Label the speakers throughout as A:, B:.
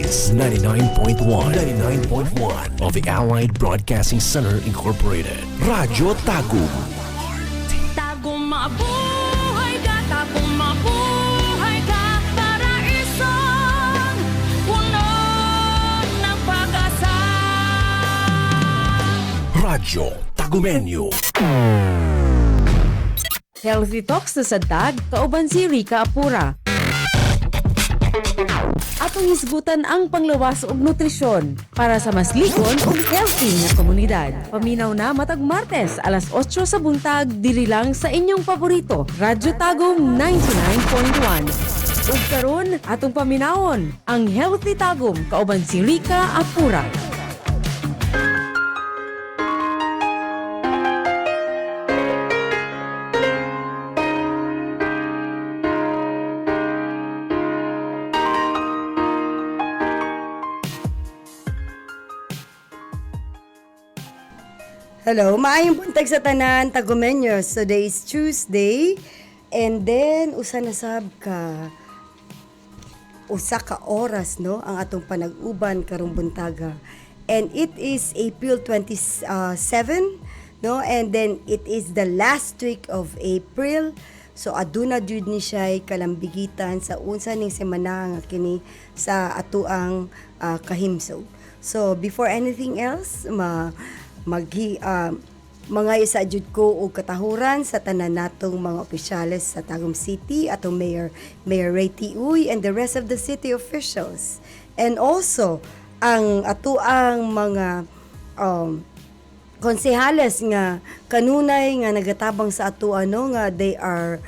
A: is 99.1. 99.1 of the Allied Broadcasting Center Incorporated. Radyo Tagum.
B: Tagum mabuhay ka, tagum mabuhay ka, paraisong puno ng pag-asa.
A: Radyo Tagumenyo.
C: Healthy Talks na sa dag, kauban si Rica Apura. Atong hisgutan ang panglawas ug nutrisyon para sa mas lig-on ug healthy nga komunidad. Paminaw na matag Martes alas 8 sa buntag, diri lang sa inyong paborito, Radyo Tagum 99.1. Ug karon atong paminawon ang Healthy Tagum kauban si Rica Apura.
D: Hello, maayong buntag sa tanan, Tagumenyos. Today is Tuesday, and then usa na sab ka usa ka oras, no, ang atong panag-uban karong buntaga. And it is April 27, no, and then it is the last week of April. So aduna jud ni siya kalambigitan sa unsa ning semana nga kini sa atuang kahimsog. So before anything else, ma maghi mga isa jud ko og katahuran sa tanan natong mga opisyales sa Tagum City, atong Mayor, Mayor Ray T. Uy, and the rest of the city officials. And also ang atuang mga konsehales nga kanunay nga nagatabang sa ato, ano, nga they are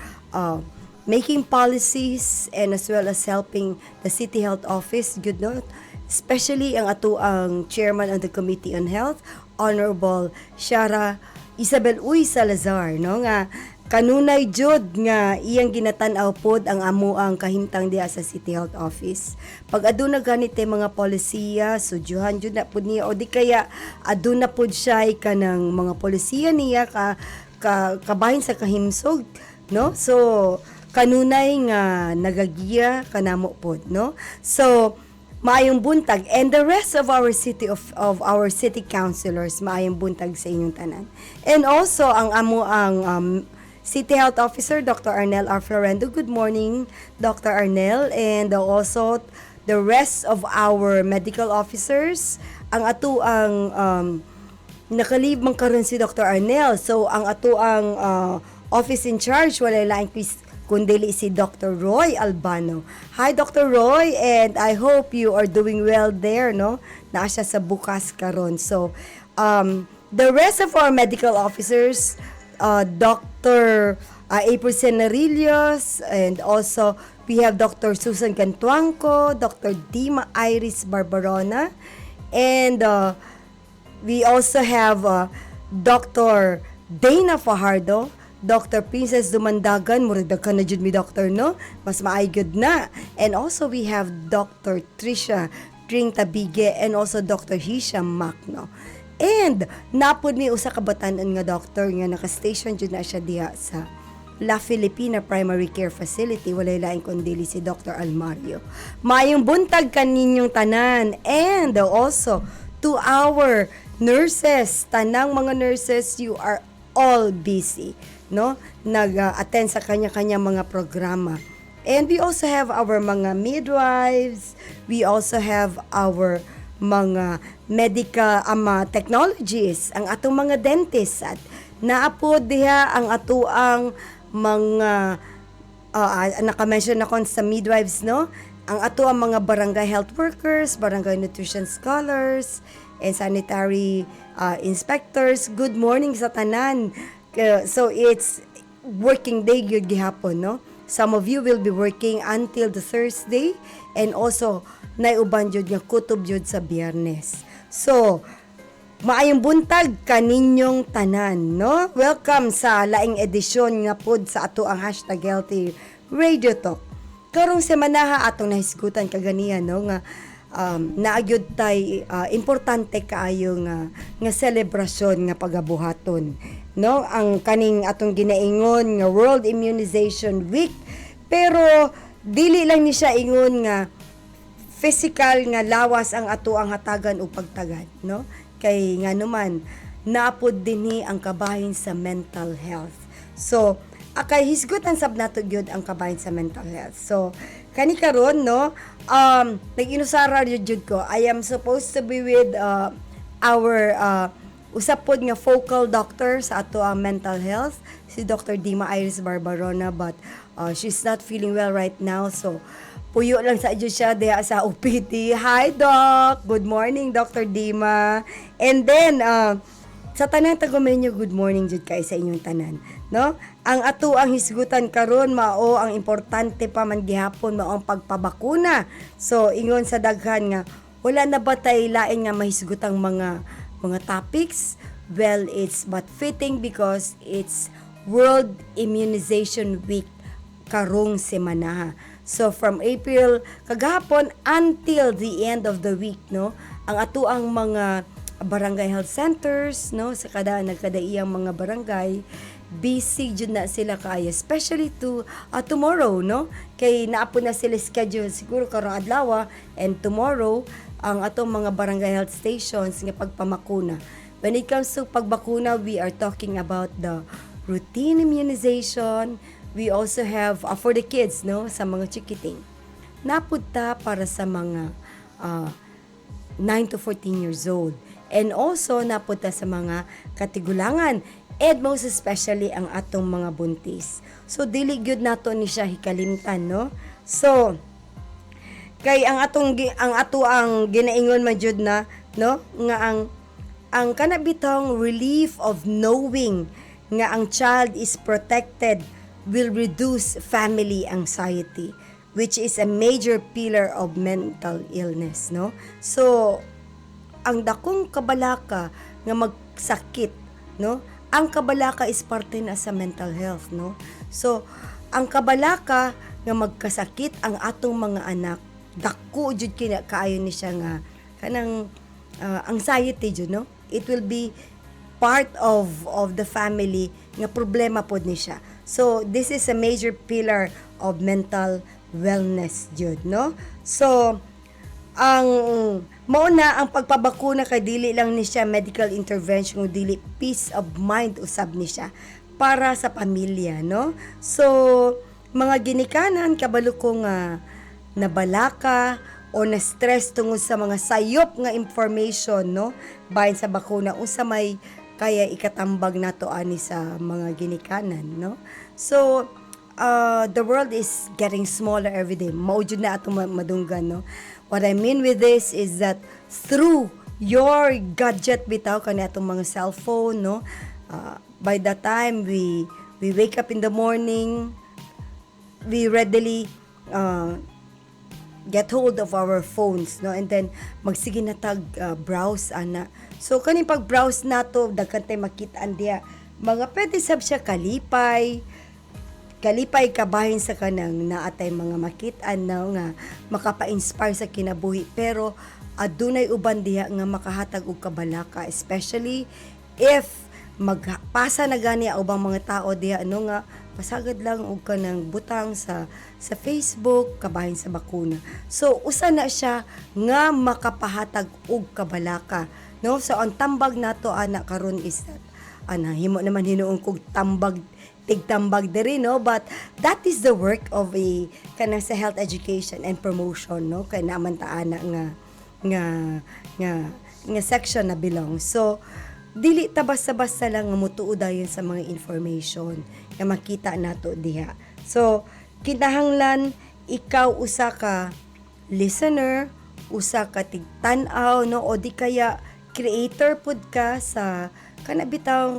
D: making policies and as well as helping the city health office, good, no, especially ang ato ang chairman of the committee on health, Honorable Shara Isabel Uy Salazar, no, nga kanunay jud nga iyang ginatan-aw pod ang amuang kahimtang diha sa City Health Office. Pag aduna ganit tay mga polisiya, sudyuhan jud na pud niya o di kaya aduna pud siya kanang mga polisiya niya ka kabahin sa kahimsog, no? So kanunay nga nagagiya kanamo pod, no? So maayong buntag, and the rest of our city of our city councilors, maayong buntag sa inyong tanan. And also ang amo ang City Health Officer Dr. Arnel R. Florendo. Good morning, Dr. Arnel, and also the rest of our medical officers. Ang ato ang naka-leave man karon si Dr. Arnel. So ang ato ang office in charge, walay laing kundi si Dr. Roy Albano. Hi, Dr. Roy, and I hope you are doing well there, no? Naa siya sa bukas karon. So the rest of our medical officers, Dr. April Senarillos, and also we have Dr. Susan Cantuanco, Dr. Dima Iris Barbarona, and we also have Dr. Dana Fajardo, Dr. Princess Dumandagan, murag daghan na jud mi doctor, no? Mas maayo gyud na. And also we have Dr. Trisha Tring Tabige and also Dr. Hisham Macno. And napod mi usa ka batan-on nga doctor nga naka-station jud na siya diha sa La Filipina Primary Care Facility, walay laing kundi si Dr. Almario. Maayong buntag kaninyong tanan, and also to our nurses, tanang mga nurses, you are all busy, no? Nag-attend sa kanya-kanya mga programa. And we also have our mga midwives, we also have our mga medical ama technologists, ang atong mga dentists, at naapod diha ang atoang mga naka-mention ako sa midwives, no? Ang ato ang mga barangay health workers, barangay nutrition scholars, and sanitary inspectors. Good morning sa tanan. So it's working day gyud gihapon, no? Some of you will be working until the Thursday, and also nay uban jud nga kutob jud sa Biyernes. So, maayong buntag kaninyong tanan, no? Welcome sa laing edisyon nga pod sa ato ang #HealthyRadioTalk. Karong semanaha, atong nahisgutan kaganiya, no, nga naagyod tay importante kaayo nga selebrasyon nga pagabuhaton, no, ang kaning atong ginaingon nga World Immunization Week. Pero dili lang ni siya ingon nga physical nga lawas ang ato ang hatagan o pagtagad, no? Kay nga naman naapod dinhi ang kabahin sa mental health. So, akay hisgutan sab nato gyud ang kabahin sa mental health. So, kani karon, no, nag-inusara jud ko. I am supposed to be with our usa pod nga focal doctor sa ato ang mental health, si Dr. Dima Iris Barbarona, but she's not feeling well right now, so puyo lang sa jud siya diha sa OPD. Hi, Doc! Good morning, Dr. Dima. And then sa tanang Tagumeño, good morning jud kay sa inyong tanan, no? Ang ato ang hisgutan karon mao ang importante pa man gihapon, mao ang pagpabakuna. So ingon sa daghan nga wala na ba tay lain nga mahisgutang mga topics? Well, it's but fitting because it's World Immunization Week karong semana. So from April kagahapon until the end of the week, no, ang ato ang mga barangay health centers, no, sa kada nagkadaiyang mga barangay, busy jud na sila kaayo, especially to tomorrow, no, kay naa po na sila schedule siguro karong adlaw and tomorrow ang atong mga barangay health stations nga pagpamakuna. When it comes to pagbakuna, we are talking about the routine immunization. We also have for the kids, no, sa mga chikiting. Napunta para sa mga 9 to 14 years old. And also, napunta sa mga katigulangan and most especially ang atong mga buntis. So, dili gyud nato ni siya hikalimtan, no? So, kay ang ato ang ginaingon man jud na, no, nga ang kana bitong relief of knowing nga ang child is protected will reduce family anxiety, which is a major pillar of mental illness, no? So ang dakong kabalaka nga magsakit, no, ang kabalaka is parte na sa mental health, no? So ang kabalaka nga magkasakit ang atong mga anak, dako jud kina kaayo ni siya nga kanang anxiety jud, no? It will be part of the family nga problema pod ni siya. So this is a major pillar of mental wellness jud, no? So ang mao na ang pagpabakuna kay dili lang ni siya medical intervention, kung dili peace of mind usab ni siya para sa pamilya, no? So mga ginikanan, kabalo ko nga nabalaka o na stress tungod sa mga sayop nga information, no, bahin sa bakuna. Unsa may kaya ikatambag nato ani sa mga ginikanan, no? So the world is getting smaller every day. Mao jud na atong madunggan, no? What I mean with this is that through your gadget bitaw, kani atong mga cellphone, no? By the time we wake up in the morning, we readily get hold of our phones, no? And then magsige na tag browse ana. So kaning pag browse nato, daghan tay makita diha, mga pwede sab siya kalipay kalipay kabahin sa kanang naatay mga makit-an na nga makapa-inspire sa kinabuhi, pero adunay uban diha nga makahatag og kabalaka, especially if magpasa na gani ang ubang mga tao diha, ano, nga pasagad lang og kanang butang sa Facebook kabahin sa bakuna. So usa na siya nga makapahatag og kabalaka, no? So ang tambag nato ana karon is that ana himo naman hinuon kog tambag, tigtambag diri, no? But that is the work of a kanang sa health education and promotion, no, kay naman ta ana nga section na belong. So dili ta basta-basta lang nga mutuo dayon sa mga information nga makita nato diha. So kinahanglan ikaw usa ka listener, usa ka tigtan-aw, no, o di kaya creator pud ka sa kana bitaw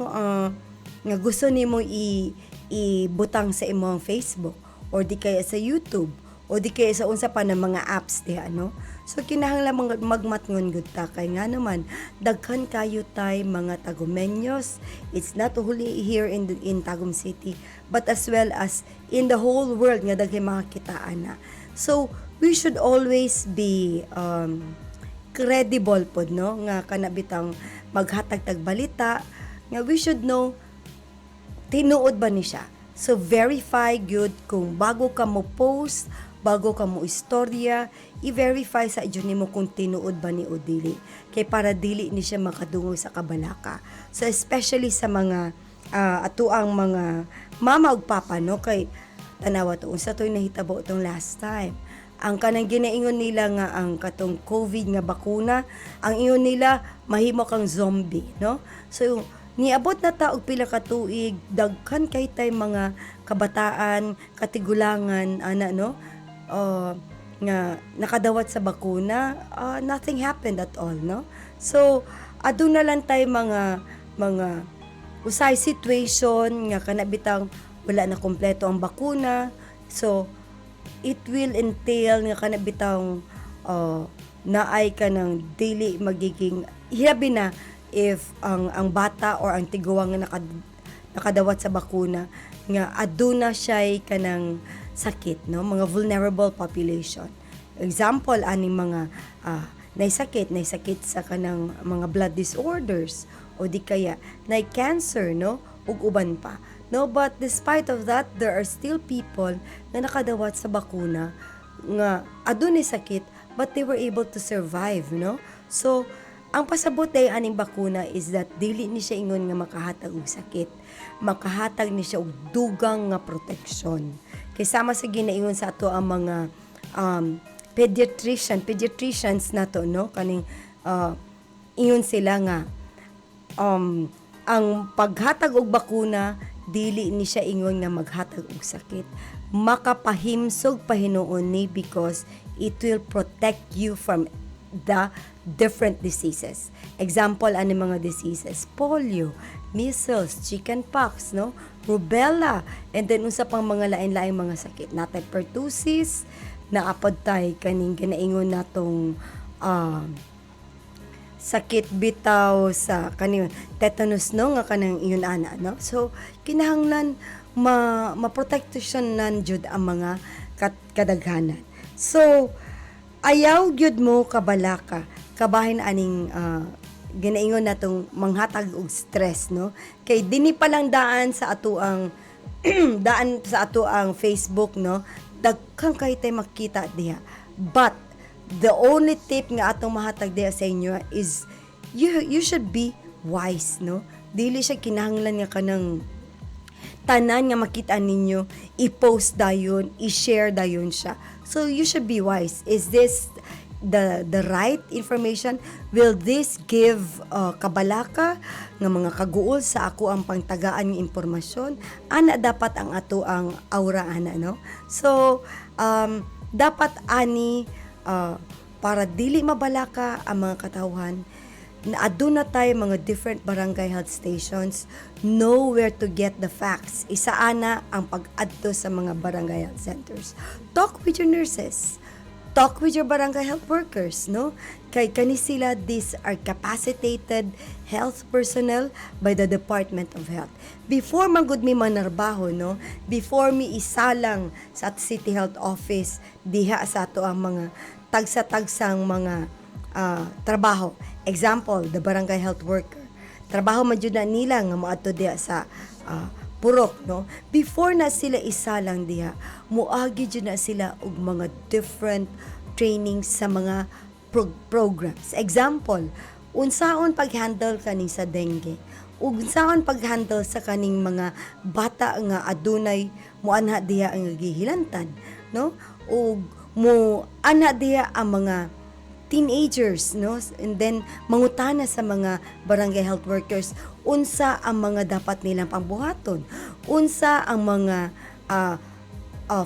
D: nga gusto nimo i ibutang sa imong Facebook or di kaya sa YouTube o di kaya sa unsa pa ng mga apps diha, no? So kinahanglan magmatngon gud ta kay nga naman daghan kayo tay mga Tagumenyos. It's not only here in Tagum City but as well as in the whole world nga daghay makakitaan na. So we should always be credible pod, no, nga kana bitang maghatag tag balita nga we should know tinuod ba ni siya. So verify good kung bago ka mo post. Bago ka mo istorya, i-verify sa jud nimo kung tinuod ba ni o dili. Kay para dili ni siya makadungog sa kabalaka. So especially sa mga atuang mga mama ug papa, no, kay tanawa to, unsa to'y nahitabo itong last time. Ang kanang ginaingon nila nga ang katong COVID nga bakuna, ang ingon nila mahimo kang zombie, no? So niabot na ta og pila ka tuig, daghan kay tay mga kabataan, katigulangan ana, no? Nga nakadawat sa bakuna, nothing happened at all, no? So aduna lang tay mga usay situation nga kana bitang wala na kompleto ang bakuna. So it will entail nga kana bitang naay ka ng dili magiging hilabi na if ang bata or ang tiguang nga nakadawat sa bakuna nga aduna siya'y kanang sakit, no, mga vulnerable population. Example aning mga nay sakit sa kanang mga blood disorders o di kaya nay cancer, no, ug uban pa, no? But despite of that, there are still people na nakadawat sa bakuna nga adunay sakit, but they were able to survive, no? So ang pasabot ay aning bakuna is that dili ni siya ingon nga makahatag og sakit, makahatag ni siya og dugang nga proteksyon. Kay sama sa ginaingon sa ato ang mga pediatricians nato, no, kaning ingon sila nga ang paghatag og bakuna dili ni siya ingon nga maghatag og sakit, makapahimsog pahinuon ni because it will protect you from the different diseases. Example ani mga diseases: polio, measles, chickenpox, no, rubella, and then unsa pang mga lain-laing mga sakit. Natay pertussis, naapod tay kaning ginaingon natong sakit bitaw sa kaning tetanus, no, nga kanang iyon ana, no? So kinahanglan ma maproteksyon nan jud ang mga kadaghanan. So ayaw gyud mo kabalaka kabahin aning ginaingon natong manghatag og stress, no, kay dinhi pa lang daan sa ato ang daan sa ato ang Facebook, no, daghan kay tay makita diha. But the only tip nga atong mahatag diha sa inyo is you should be wise, no? Dili siya kinahanglan nga kanang tanan nga makita ninyo i-post dayon, i-share dayon siya. So you should be wise. Is this the right information? Will this give kabalaka nga mga kaguol sa ako ang pangtagaan ng impormasyon? Ana dapat ang ato ang aura ana, no? So dapat ani para dili mabalaka ang mga katawhan na aduna tayo mga different barangay health stations, know where to get the facts. Isa ana ang pag-adto sa mga barangay health centers. Talk with your nurses, talk with your barangay health workers, no? Kay kani sila, these are capacitated health personnel by the Department of Health. Before man gud mi manarbaho, no, before mi isalang sa City Health Office diha sa ato ang mga tagsa-tagsang mga trabaho. Example, the barangay health worker. Trabaho man jud na nila nga moadto diha sa purok, no? Before na sila isalang diha, muagi jud na sila og mga different trainings sa mga programs. Example, unsaon pag-handle kaning sa dengue, unsaon pag-handle sa kaning mga bata nga adunay muanha diha ang gihilantan, no, ug mo anha diha ang mga teenagers, no? And then mangutana sa mga barangay health workers unsa ang mga dapat nilang pangbuhaton, unsa ang mga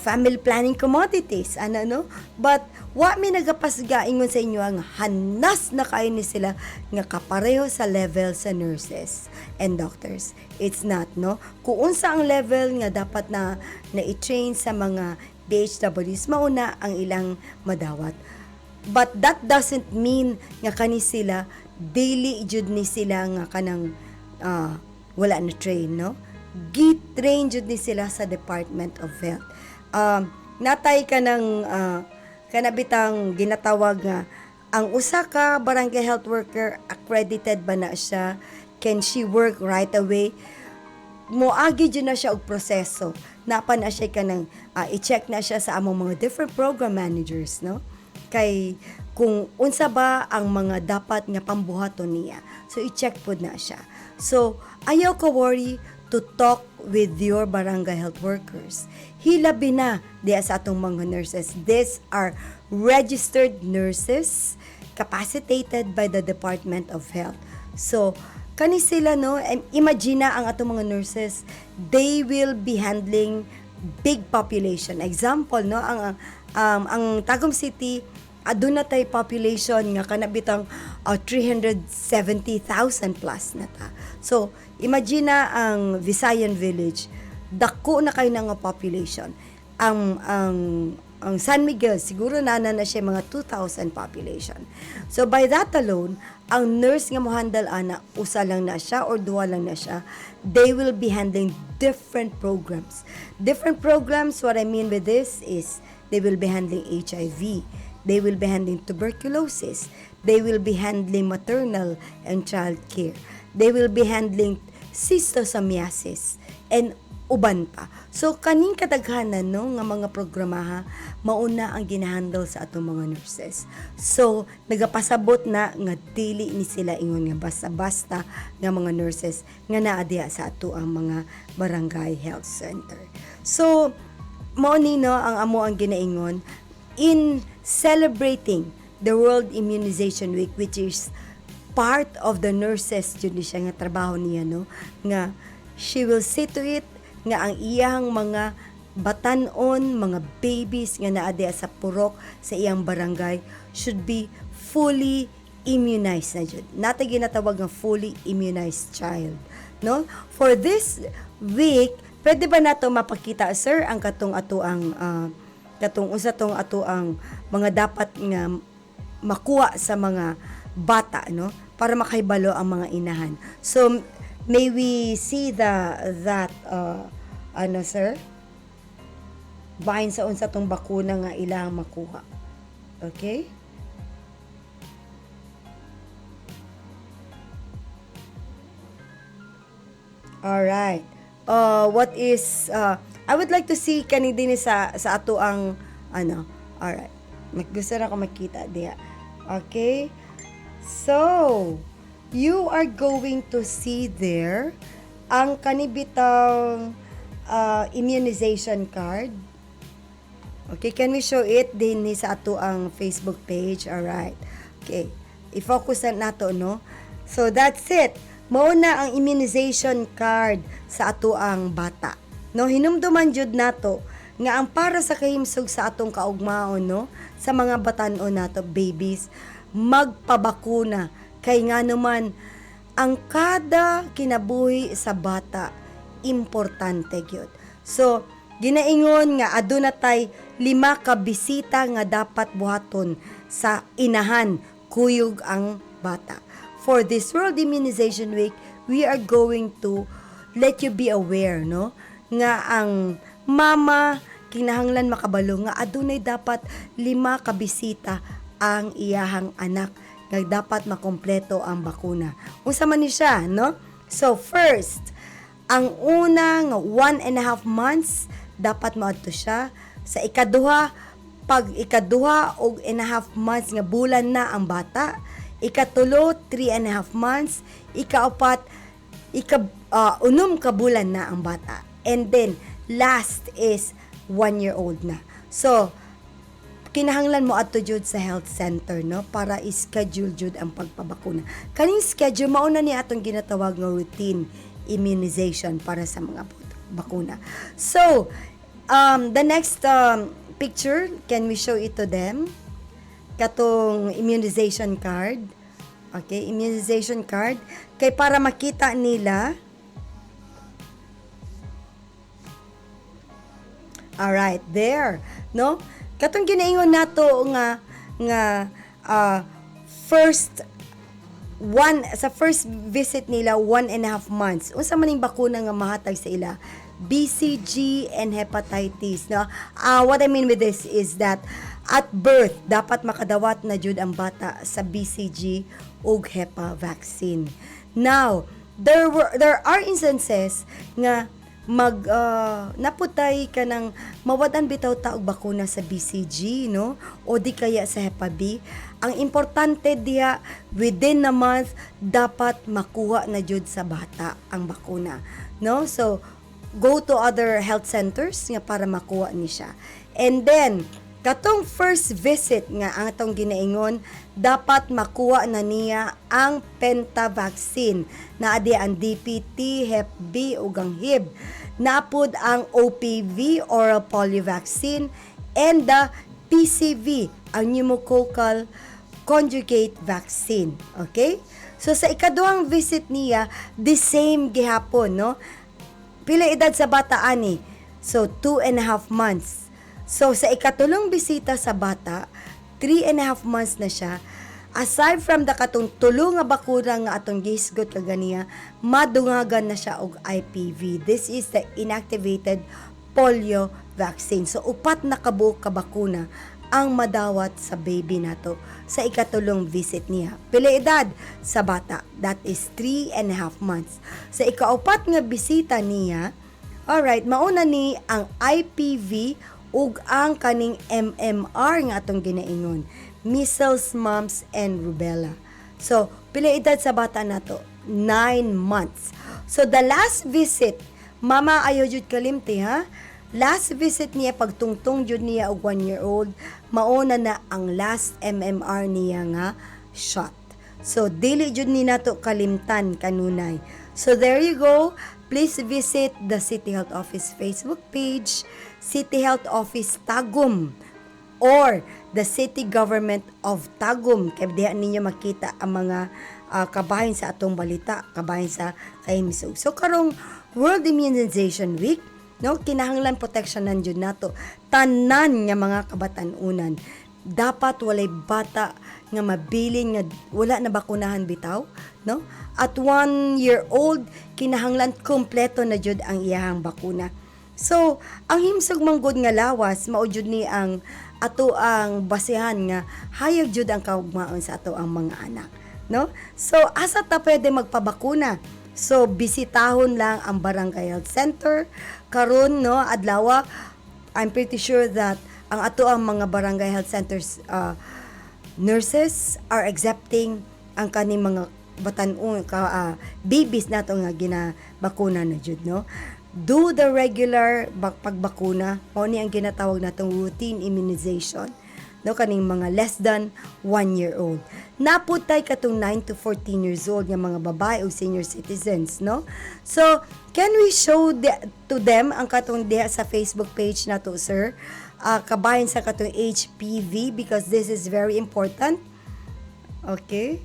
D: family planning commodities ana, no? But wa mi nagapasga ingon sa inyo ang hanas na kayo ni sila nga kapareho sa level sa nurses and doctors. It's not, no? Kung unsa ang level nga dapat na na i-train sa mga BHWs, mauna ang ilang madawat. But that doesn't mean nga kani sila dili jud ni sila nga kanang wala na train, no? Gi-train jud ni sila sa Department of Health. Natay ka ng kanabitang ginatawag nga ang usa ka barangay health worker, accredited ba na siya? Can she work right away? Moagi jud na siya og proseso. Napa na siya kanang i-check na siya sa among mga different program managers, no? Kay kung unsa ba ang mga dapat nga pambuhaton niya. So i-check pod na siya. So ayaw ka worry to talk with your barangay health workers. Hilabi na diya sa atong mga nurses. These are registered nurses capacitated by the Department of Health. So, kani sila, no, imagine na ang atong mga nurses, they will be handling big population. Example, no, ang Tagum City, aduna tay population nga kana bitang 370,000 plus na ta. So, imagine na ang Visayan Village, dako na kaayo na nga population. Ang San Miguel siguro na na siya mga 2,000 population. So by that alone, ang nurse nga mo-handle ana, usa lang na siya or duha lang na siya, they will be handling different programs. Different programs, what I mean with this is they will be handling HIV, they will be handling tuberculosis, they will be handling maternal and child care, they will be handling schistosomiasis, and uban pa. So kaning kadaghanan, no, nga mga programaha, mauna ang ginahandle sa atong mga nurses. So nagapasabot na nga dili ni sila ingon nga basta-basta nga mga nurses nga naa diha sa ato ang mga barangay health center. So mao ni, no, ang amo ang ginaingon in celebrating the World Immunization Week, which is part of the nurses jud ni siya nga trabaho niya, no, nga she will see to it nga ang iyang mga batanon, mga babies nga naa diha sa purok sa iyang barangay should be fully immunized na jud. Naa tay ginatawag nga fully immunized child, no? For this week, pwede ba nato mapakita, sir, ang katong ato ang katong usa tong ato ang mga dapat nga makuha sa mga bata, no, para makahibalo ang mga inahan? So may we see the that ano, sir, bahin sa unsa tong bakuna nga ilang makuha? Okay. All right. What is I would like to see kani din sa ato ang ano. All right. Gusto na ko makita diha. Okay? So, you are going to see there ang kanibitang immunization card. Okay, can we show it din ni sa ato ang Facebook page? All right. Okay. I-focus na nato, no? So, that's it. Mao na ang immunization card sa ato ang bata. No, hinumduman jud nato nga ang para sa kahimsog sa atong kaugmaon, no, sa mga batan-on nato, babies, magpabakuna kay nga naman ang kada kinabuhi sa bata importante gyud. So, ginaingon nga aduna tay lima ka bisita nga dapat buhaton sa inahan kuyog ang bata. For this World Immunization Week, we are going to let you be aware, no, nga ang mama kinahanglan makabalo nga adunay dapat lima ka bisita ang iyahang anak nga dapat makompleto ang bakuna. Unsa man ni siya, no? So first, ang unang 1.5 months dapat moadto siya. Sa ikaduha, pag ikaduha og and a half months nga bulan na ang bata. Ikatulo, 3.5 months. Ikaapat, ika 6 ka bulan na ang bata. And then, last is 1 year old na. So, kinahanglan mo adto jud sa health center, no, para i-schedule jud ang pagpabakuna. Kaning schedule, mao na ni atong ginatawag nga routine immunization para sa mga bakuna. So, the next picture, can we show it to them? Katong immunization card. Okay, immunization card kay para makita nila. Alright, there, no? Katong ginaingon nato nga first one sa first visit nila, 1.5 months. Unsa man ning bakuna nga mahatag sa ila? BCG and hepatitis, no? What I mean with this is that at birth dapat makadawat na jud ang bata sa BCG ug hepa vaccine. Now, There are instances nga mag naputay ka ng mawad-an bitaw ta og bakuna sa BCG, no, o di kaya sa Hepa B. Ang importante diha, within a month dapat makuha na jud sa bata ang bakuna, no? So go to other health centers nga para makuha ni siya. And then katong first visit nga ang atong ginaingon, dapat makuha na niya ang penta vaccine. Naa di ang DPT, Hep B ug ang Hib. Naa pod ang OPV, oral polio vaccine, and the PCV, ang pneumococcal conjugate vaccine. Okay? So sa ikaduhang visit niya, the same gihapon, no? Pila edad sa bata ani? So, 2.5 months. So, sa ikatulong bisita sa bata, 3.5 months na siya. Aside from the katong tulo nga bakuna nga atong gihisgot kaganiya, madungagan na siya og IPV. This is the inactivated polio vaccine. So, upat na kabuok ka bakuna ang madawat sa baby nato sa ikatulong visit niya. Pila edad sa bata? That is 3.5 months. Sa ikaupat nga bisita niya, alright, mauna ni ang IPV ug ang kaning MMR nga atong ginaingon. Measles, mumps, and rubella. So, pila edad sa bata nato? 9 months. So, the last visit, mama, ayo jud kalimti ha. Last visit niya, pagtungtong jud niya og 1 year old, mauna na ang last MMR niya nga shot. So, dili jud ni nato kalimtan kanunay. So, there you go. Please visit the City Health Office Facebook page, City Health Office Tagum, or the City Government of Tagum. Kaya diha ninyo makita ang mga kabahin sa atong balita, kabahin sa kahimisog. So karong World Immunization Week, no, kinahanglan protection jud nato tanan nga mga kabatan-unan. Dapat walay bata nga mabilin nga wala na bakunahan bitaw, no? At 1 year old, kinahanglan kompleto na jud ang iyahang bakuna. So, ang himsog manggod nga lawas, mao jud ni ang ato ang basehan nga hayag jud ang kaugmaon sa ato ang mga anak, no? So, asa ta pwede magpabakuna? So, bisitahon lang ang Barangay Health Center karon, no, adlaw. I'm pretty sure that ang ato ang mga barangay health centers nurses are accepting ang kaning mga batan-on ka babies nato nga ginabakuna na jud, no? Do the regular pagbakuna. Mao ni ang ginatawag natong routine immunization, no, kaning mga less than 1 year old. Naa pod tay katong 9 to 14 years old nga mga babae o senior citizens, no? So can we show to them ang katong diha sa Facebook page nato, sir, kabahin sa katong HPV, because this is very important? Okay.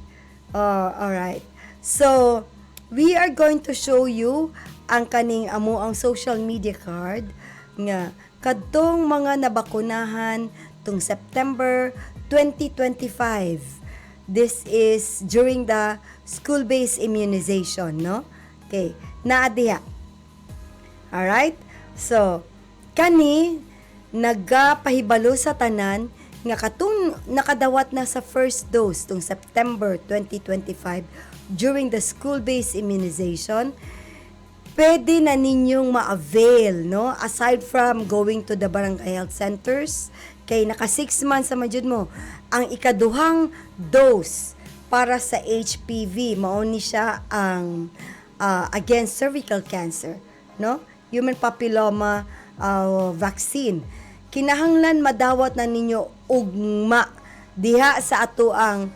D: All right. So, we are going to show you ang kaning amo ang social media card nga kadtong mga nabakunahan tung September 2025. This is during the school-based immunization, no? Okay. Naa diha. Alright? So, kani nagapahibalo sa tanan nga katong nakadawat na sa first dose tung September 2025 during the school-based immunization, pwede na ninyong ma-avail, no? Aside from going to the barangay health centers, kay naka 6 months naman jud mo, ang ikaduhang dose para sa HPV, mao ni siya ang against cervical cancer, no? Human papilloma vaccine. Kinahanglan madawat na ninyo ugma diha sa ato ang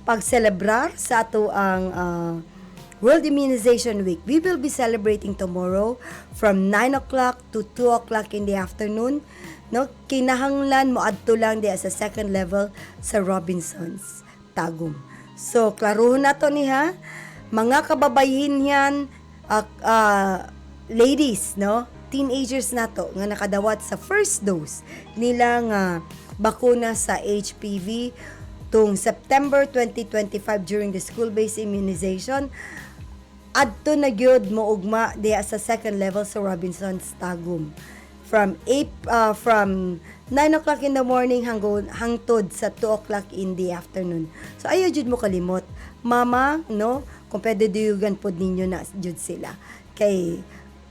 D: pagselebrar sa ato ang World Immunization Week. We will be celebrating tomorrow from 9 o'clock to 2 o'clock in the afternoon. No, kinahanglan mo adto lang diha sa second level sa Robinsons, Tagum. So, klaruhon nato ni ha. Mga kababayin yan, ladies, no? Teenagers nato nga nakadawat sa first dose nila nga bakuna sa HPV tung September 2025 during the school-based immunization, adto na gyud mo ugma diha sa second level sa Robinsons Tagum. From 9 o'clock in the morning hanggang hangtod sa 2 o'clock in the afternoon. So ayaw jud mo kalimot. Mama, no, kung pwede duyugan pod ninyo na jud sila. Kay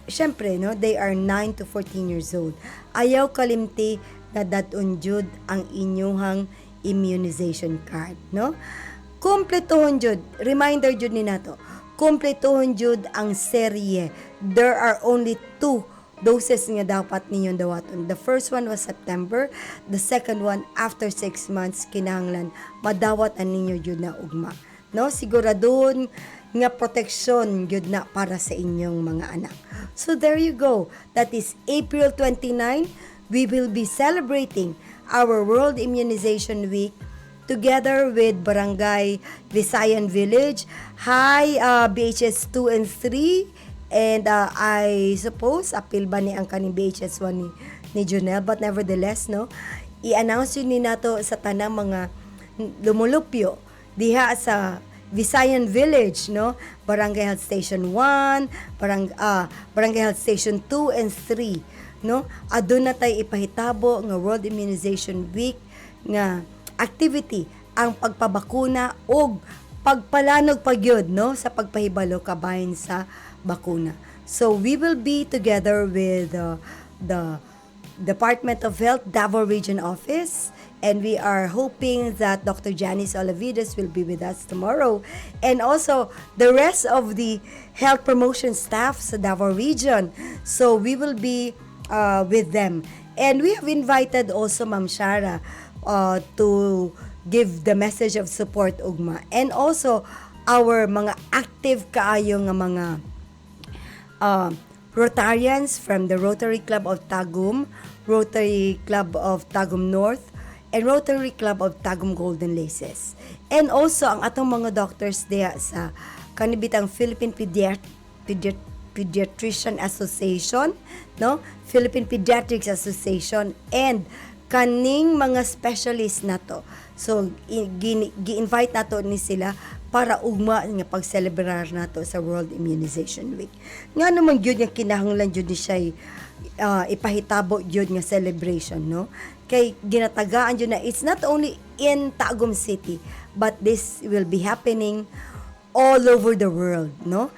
D: syempre, no, they are 9 to 14 years old. Ayaw kalimti nga dad-on jud ang inyuhang immunization card, no? Kumpletuhon jud, reminder jud ni nato. Kumpletuhon jud ang serye. There are only two doses nga dapat ninyong dawaton. The first one was September, the second one after 6 months. Kinahanglan madawat ang ninyo jud na ugma. No, siguraduhon nga proteksyon jud na para sa inyong mga anak. So there you go. That is April 29. We will be celebrating our World Immunization Week together with Barangay Visayan Village. Hi, BHS 2 and 3. And I suppose, apil ba ni ang kaning BHS 1 ni Junel? But nevertheless, no, i-announce jud ni nato sa tanang mga lumulupyo diha sa Visayan Village, no? Barangay Health Station 1, Barangay Health Station 2 and 3, no? Aduna tay ipahitabo nga World Immunization Week nga activity, ang pagpabakuna og pagpalanog pagyud, no, sa pagpahibalo kabahin sa bakuna. So we will be together with the Department of Health Davao Region Office, and we are hoping that Dr. Janice Olavides will be with us tomorrow and also the rest of the health promotion staff sa Davao Region. So we will be with them. And we have invited also Ma'am Shara to give the message of support ugma. And also our mga active kaayo nga mga Rotarians from the Rotary Club of Tagum, Rotary Club of Tagum North, and Rotary Club of Tagum Golden Laces. And also, ang atong mga doctors diha sa kanibitang Philippine Pediatrician Association, no? Philippine Pediatrics Association, and kaning mga specialist nato. So, gi-invite nato ni sila para ugma nga pagselebrar nato sa World Immunization Week. Nga naman gyud nga kinahanglan gyud ni siya ipahitabo gyud nga celebration, no? Kay ginatagaan gyud na it's not only in Tagum City, but this will be happening all over the world, no?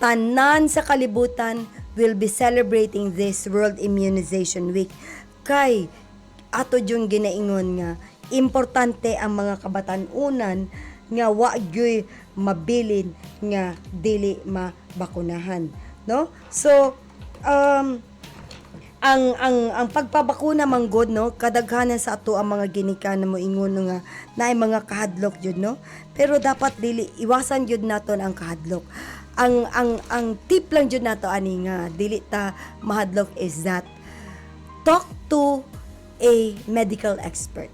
D: Tanan sa kalibutan will be celebrating this World Immunization Week. Kay ato yung ginaingon nga importante ang mga kabatan-unan nga wa gyoy mabilin nga dili mabakunahan, no? So ang pagpabakuna manggod, no, kadaghanan sa ato ang mga ginikan na moingon nga naay mga kahadlok jud, no, pero dapat dili, iwasan jud naton ang kahadlok. Ang tip lang jud nato ani nga dili ta mahadlok is that talk to a medical expert.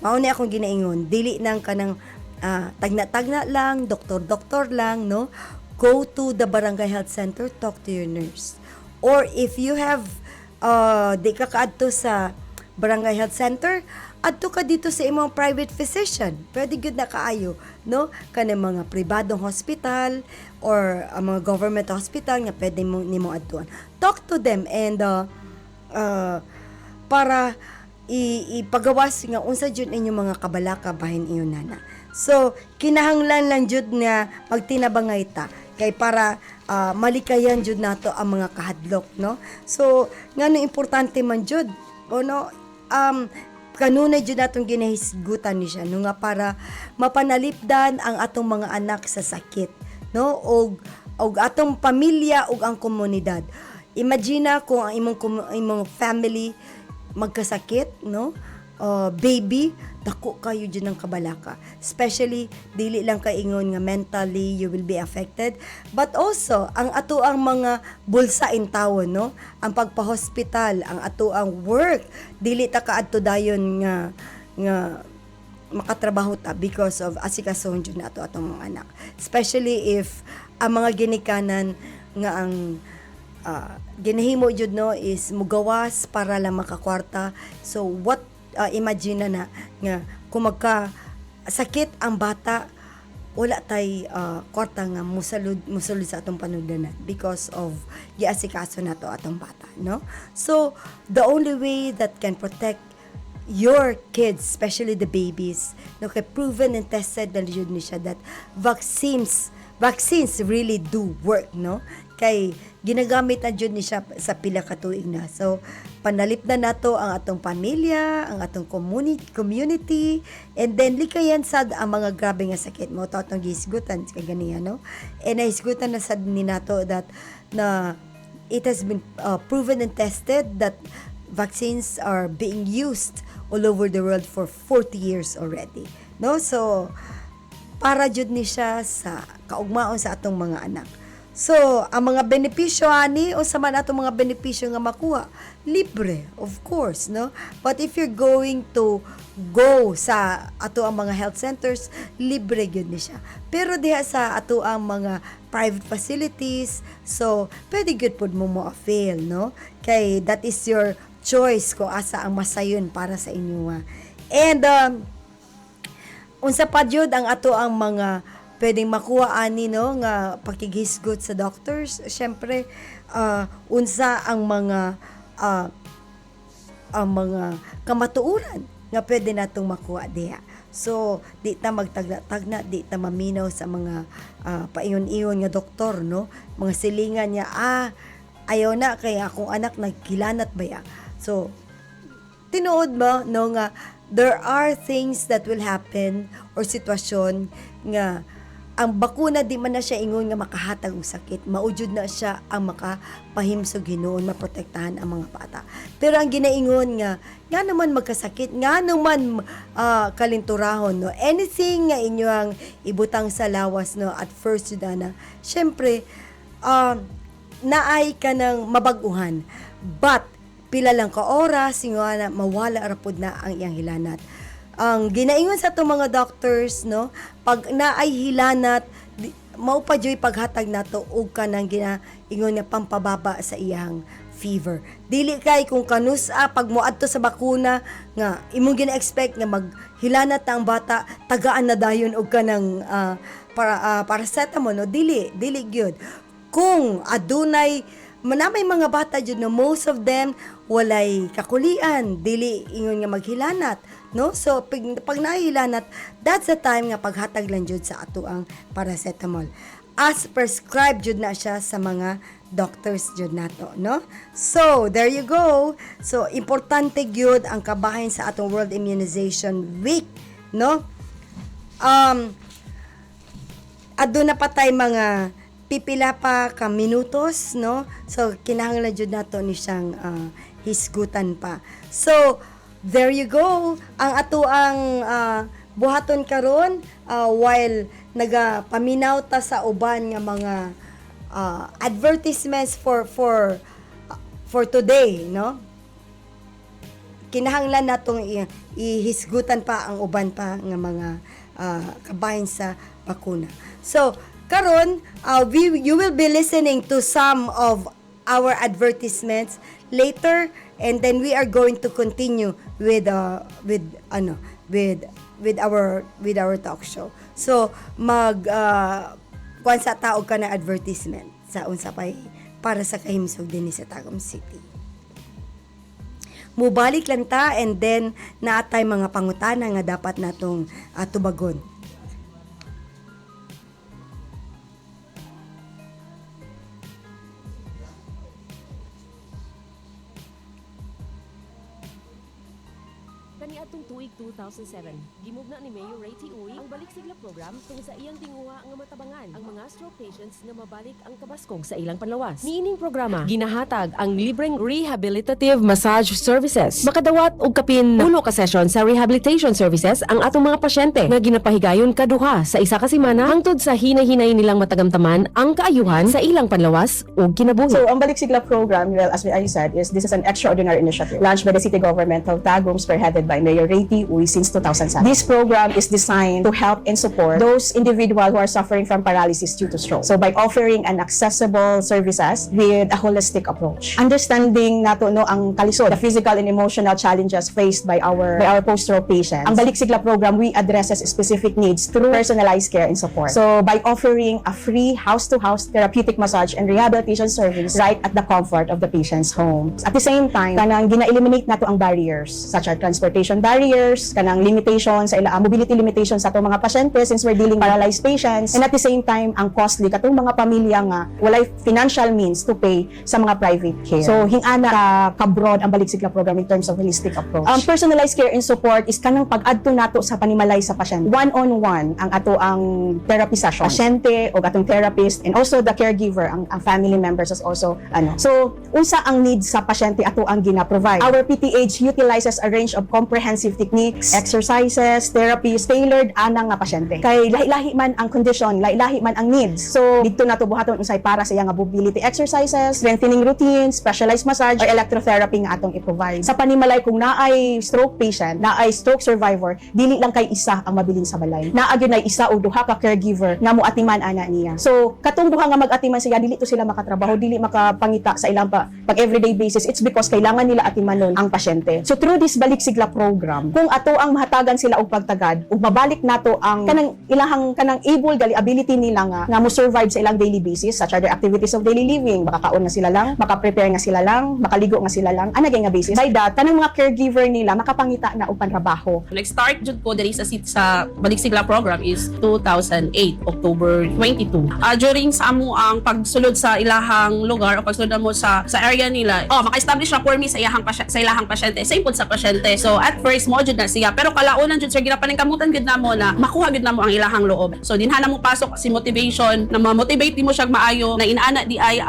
D: Mao ni akong ginaingon, dili nang kanang tagna-tagna lang, doktor-doktor lang, no? Go to the barangay health center, talk to your nurse. Or if you have di ka kaadto sa barangay health center, adto ka dito sa imong private physician. Pwede gyud na kaayo, no? Kanang mga pribadong hospital or ang mga government hospital nga pwede mo nimo adtuan. Talk to them and para ipagawas nga unsa jud inyong mga kabalaka bahin ingon nana. So kinahanglan lang jud nga magtinabangay ta kay para malikayan jud nato ang mga kahadlok, no? So ngano importante man jud o, no, kanunay jud natong ginahisgutan ni siya, no, nga para mapanalipdan ang atong mga anak sa sakit, no, og atong pamilya ug ang komunidad. Imagine kung ang imong family magkasakit, no, baby, dako kayo jud ng kabalaka. Especially dili lang kaingon nga mentally you will be affected, but also ang ato ang mga bulsa in tawon, no, ang pagpa-hospital, ang ato ang work, dili ta kaadto dayon nga makatrabaho ta because of asikasuhon jud nato atong mga anak, especially if ang mga ginikanan nga ang ginahimo jud, no, is mugawas para lang makakwarta. So what imagine na na nga kung magka sakit ang bata. Wala tay kwarta nga musulod sa atong panudlanan because of giasikaso nato atong bata, no? So the only way that can protect your kids, especially the babies, no, kay proven and tested na jud ni siya that vaccines really do work, no? Kay ginagamit na jud ni siya sa pila ka tuig na. So panalip na nato ang atong pamilya, ang atong community, and then likayan sad ang mga grabe nga sakit mo to atong gihisgutan kay ganiya, no? And nahisgutan na sad ni nato that na it has been proven and tested that vaccines are being used all over the world for 40 years already, no? So para jud ni siya sa kaugmaon sa atong mga anak. So, ang mga benepisyo ani, unsa man atong mga benepisyo nga makuha? Libre, of course, no? But if you're going to go sa ato ang mga health centers, libre gyud ni siya. Pero diha sa ato ang mga private facilities, so pwede gyud pud mo mo-avail, no? Kay that is your choice kung asa ang masayon para sa inyo. And unsa pa jud ang ato ang mga pwedeng makuha ani, no, nga pakighisgot sa doctors? Syempre, unsa ang mga kamatuoran nga pwede natong makuha diha. So di ta magtagna-tagna, di ta maminaw sa mga paingon-ingon nga doktor, no, mga silingan niya, "Ah, ayaw na kay akong anak nagkilanat baya." So tinuod ba, no, nga there are things that will happen or sitwasyon nga ang bakuna di man na siya ingon nga makahatag og sakit, mao jud na siya ang makapahimsog hinuon, maprotektahan ang mga bata. Pero ang ginaingon nga naman magkasakit, nga naman kalinturahon, no, anything nga inyo ang ibutang sa lawas, no, at first jud ana, syempre naay ka ng mabaguhan, but pila lang ka oras nga na mawala ra pud na ang iyang hilanat. Ang ginaingon sa atong mga doctors, no, pag naay hilanat, mao pa juy paghatag nato og kanang ginaingon nga pampababa sa iyang fever. Dili kay kung kanus-a pag moadto sa bakuna nga imong gina-expect nga maghilanat na ang bata, tagaan na dayon og kanang para paracetamol, no? Dili, dili gyud. Kung adunay manamay mga bata jud, no, most of them walay kakulian, dili ingon nga maghilanat, no? So pag nahilanat, that's the time nga paghatag lang jud sa ato ang paracetamol as prescribed jud na siya sa mga doctors jud nato, no? So there you go. So importante gyud ang kabahin sa atong World Immunization Week, no? Aduna pa tay mga pipila pa ka minutos, no? So kinahanglan jud nato ni siyang hisgutan pa. So there you go. Ang ato ang buhaton karon while nagapaminaw ta sa uban nga mga advertisements for today, no? Kinahanglan natong ihisgutan pa ang uban pa nga mga kabahin sa bakuna. So, karon we you will be listening to some of our advertisements later, and then we are going to continue with ano with our talk show. So mag kuan sa taog ka na advertisement sa unsa pay para sa kahimsog dinhi sa Tagum City. Mubalik lang ta and then naatay mga pangutana nga dapat natong tubagon.
C: Kaniadtong tuig 2007, gimugna ni Mayor Ray T. Uy ang Balik Sigla program tungod sa iyang tinguha nga matabangan ang mga stroke patients nga mabalik ang kabaskog sa ilang panlawas. Niining programa, ginahatag ang libreng rehabilitative massage services. Makadawat og kapin 8 ka session sa rehabilitation services ang atong mga pasyente nga ginapahigayon kaduha sa isa ka semana hangtod sa hinay-hinay nilang matagamtaman ang kaayuhan sa ilang panlawas ug kinabuhi.
E: So, ang Balik Sigla program, well, as I said, is this is an extraordinary initiative launched by the city government of Tagum, spearheaded by Mayor Ray T. Uy since 2007. This program is designed to help and support those individuals who are suffering from paralysis due to stroke. So by offering an accessible services with a holistic approach. Understanding nato, no, ang kalisod, the physical and emotional challenges faced by our post-stroke patients. Ang Balik Sigla program, we addresses specific needs through personalized care and support. So by offering a free house-to-house therapeutic massage and rehabilitation service right at the comfort of the patient's home. At the same time, kanang gina-eliminate nato ang barriers such as transportation barriers, kanang limitations sa ila, mobility limitations sa atong mga pasyente since we're dealing with paralyzed patients, and at the same time ang costly katong mga pamilya nga walay financial means to pay sa mga private care. So hingana ka broad ang Balik Sigla program in terms of holistic approach. Ang personalized care and support is kanang pag-adto nato sa panimalay sa pasyente. One-on-one ang ato ang therapy session. Pasyente o atong therapist and also the caregiver, ang family members is also ano. So unsa ang needs sa pasyente, ato ang gina-provide. Our PTH utilizes a range of comprehensive techniques, exercises, therapies tailored ana nga pasyente. Kay lahi-lahi man ang condition, lahi-lahi man ang needs. So didto nato buhaton unsay para sa iya nga mobility exercises, strengthening routines, specialized massage or electrotherapy nga atong i-provide. Sa panimalay, kung naay stroke patient, naay stroke survivor, dili lang kay isa ang mabilin sa balay. Naa gyud nay isa o duha ka caregiver nga moatiman ana niya. So katong duha nga mag-atiman siya, dili to sila makatrabaho, dili makapangita sa ilang pa, pag everyday basis. It's because kailangan nila atimanon ang pasyente. So through this Balik Sigla program, kung ato ang mahatagan sila og pagtagad ug mabalik nato ang kanang ilahang kanang able gali ability nila nga mo survive sa ilang daily basis such as their activities of daily living, makakaon nga sila lang, maka-prepare nga sila lang, makaligo nga sila lang, ana nga basis. By that, kanang mga caregiver nila makapangita na og pantrabaho.
F: Nag-start jud ko diri sa Balik Sigla program is 2008, October 22. During sa amo ang pagsulod sa ilahang lugar o pagsulod mo sa area nila, oh, maka-establish rapport mi sa ilahang pasyente, same pud sa pasyente. So at first mo jud na siya, pero kalaunan jud, sir, ginapaningkamutan gud namo na makuha gud namo ang ilahang loob. So dinha na mo pasok si motivation na ma-motivate nimo siya maayo na inana di ay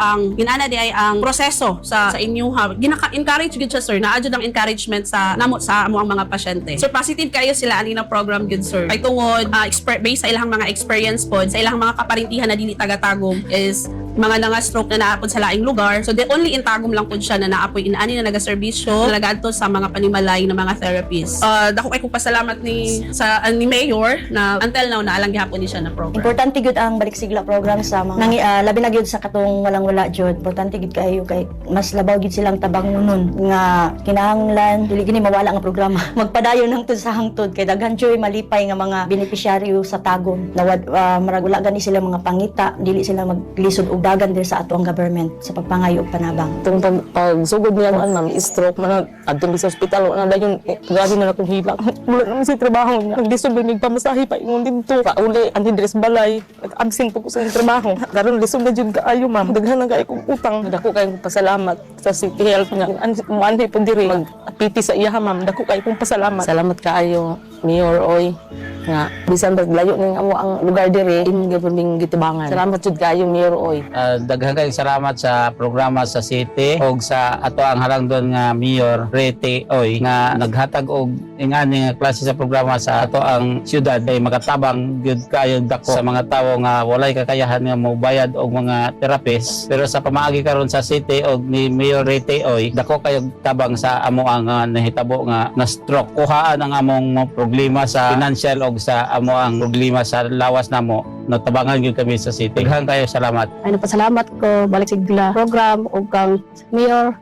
F: ang proseso sa inyo ha. Ginaka-encourage gud siya, sir, naa jud ang encouragement sa namo sa amo ang mga pasyente. So positive kayo sila ani na program gud, sir. Kay tungod expert based sa ilang mga experience pod sa ilang mga kaparintihan na dili taga Tagum is mga nanga stroke na naapod sa laing lugar. So the only in Tagum lang pod siya na naapoy inaani na nagaserbisyo na nagaadto sa mga panimalay na mga therapists. Dako kay kong pasalamat ni Mayor na until now naalang gihapon ni siya na program.
G: Importante gyud ang Balik Sigla program sa mga nangi, labi na gyud sa katong walang wala jud. Importante gyud kayo kay mas labaw gyud silang tabangunon nga kinahanglan dili gini mawala ang programa. Magpadayon hangtod sa hangtod kay daghan jud malipay nga mga benepisyaryo sa Tagum. Nawad marag wala gani sila mga pangita, dili sila maglisod og dagan diri sa ato ang government sa pagpangayo og panabang.
H: Itong pagsugod niya kuan, ma'am, stroke man na, adto mi sa ospital, wala na dayon, eh, grabe na akong hilak. Wala naman sa trabaho niya. Naglisod ba mig pamasahe pa ingon didto. Pauli anhi diri sa balay. Nag-absent po ko sa trabaho. Karon lisod na jud kaayo, ma'am. Daghan na kaayo kong utang. Dako kaayo kong pasalamat sa City Health nga. Muanhi po diri mag-PT sa iya, ma'am. Dako kaayo kong pasalamat.
I: Salamat kaayo, Mayor Oy, nga bisan pag layo ning amo ang lugar diri, imong gyapon ming gitubangan. Salamat jud kaayo, Mayor Oy.
J: Daghan kayong salamat sa programa sa city og sa ato ang halangdon nga Mayor Ray T. Uy nga naghatag og ingani nga klase sa programa sa ato ang syudad kay makatabang gyud kayo dako sa mga tawo nga walay kakayahan nga mobayad og mga therapist, pero sa pamaagi karon sa city og ni Mayor Ray T. Uy, dako kayo tabang sa amo ang nahitabo nga na stroke. Kuhaan ang among mga problema sa financial og sa amo ang problema sa lawas namo, natabangan gyud kami sa city. Daghan kayo salamat.
K: Ay, napasalamat ko Balik Sigla program ug kang Mayor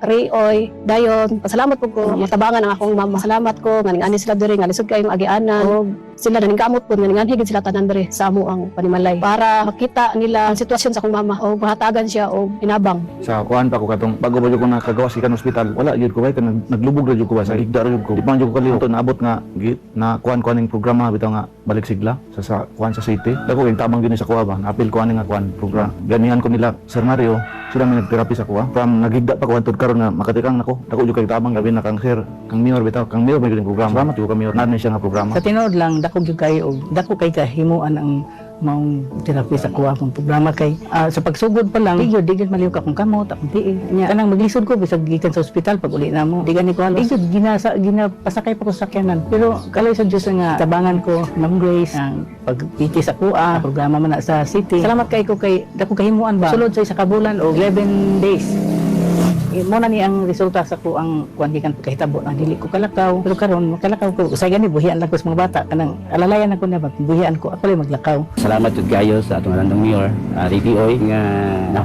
K: Ray Oy dayon. Pasalamat po ko matabangan ang akong mama. Salamat ko nga ning-ani sila diri nga lisod kayong agianan ug sila naningkamot po nga ning-anhi gid sila tanan diri sa amo ang panimalay para makita nila ang sitwasyon sa akong mama o mahatagan siya og inabang.
L: Sa kuan pa ko katong bago pa jud ko nakagawas gikan ospital, wala jud ko bay, kanang naglubog ra jud ko ba, sa higda ra jud ko, di pa jud ko kalihok. Naabot nga na kuan kuan ning programa bitaw nga Balik Sigla sa kuan sa city. Dako kay tabang gyud ni sa kuha ba, naapil ko ani nga kuan program. Ganihan ko nila Sir Mario, sila may nagtherapy sa kuha from naghigda pa ko hantod karon nga makatikang nako. Dako jud kay tabang, labi na kang sir, kang mayor bitaw, kang mayor may gyud ning programa. Salamat jud ka, Mayor, naa ni siya nga programa.
M: Sa tinuod lang, dako gyud kayo og dako kay kahimuan ang maong therapy sa kuha kong programa kay sa pagsugod pa lang di gyud malihok akong kamot, akong tiil nya. Kanang maglisod ko bisag gikan sa ospital, pag uli namo di gani ko halos, di gyud ginasa ginapasakay pa ko sa sakyanan, pero kalay sa Dios nga tabangan ko, Ma'am Grace, ang pag-PT sa kuha programa man na sa city. Salamat kay ko kay dako kahimuan ba. Sulod sa isa ka bulan o 11 days. Mo na ni ang resulta sa ko ang kuan gikan pagkahitabo na dili ko kalakaw. Pero karon makalakaw ko. Usay gani buhian lang ko sa mga bata, kanang alalayan ako na ba buhian ko, ako lang maglakaw.
J: Salamat jud kayo sa atong halangdong mayor, Ricky Oy, nga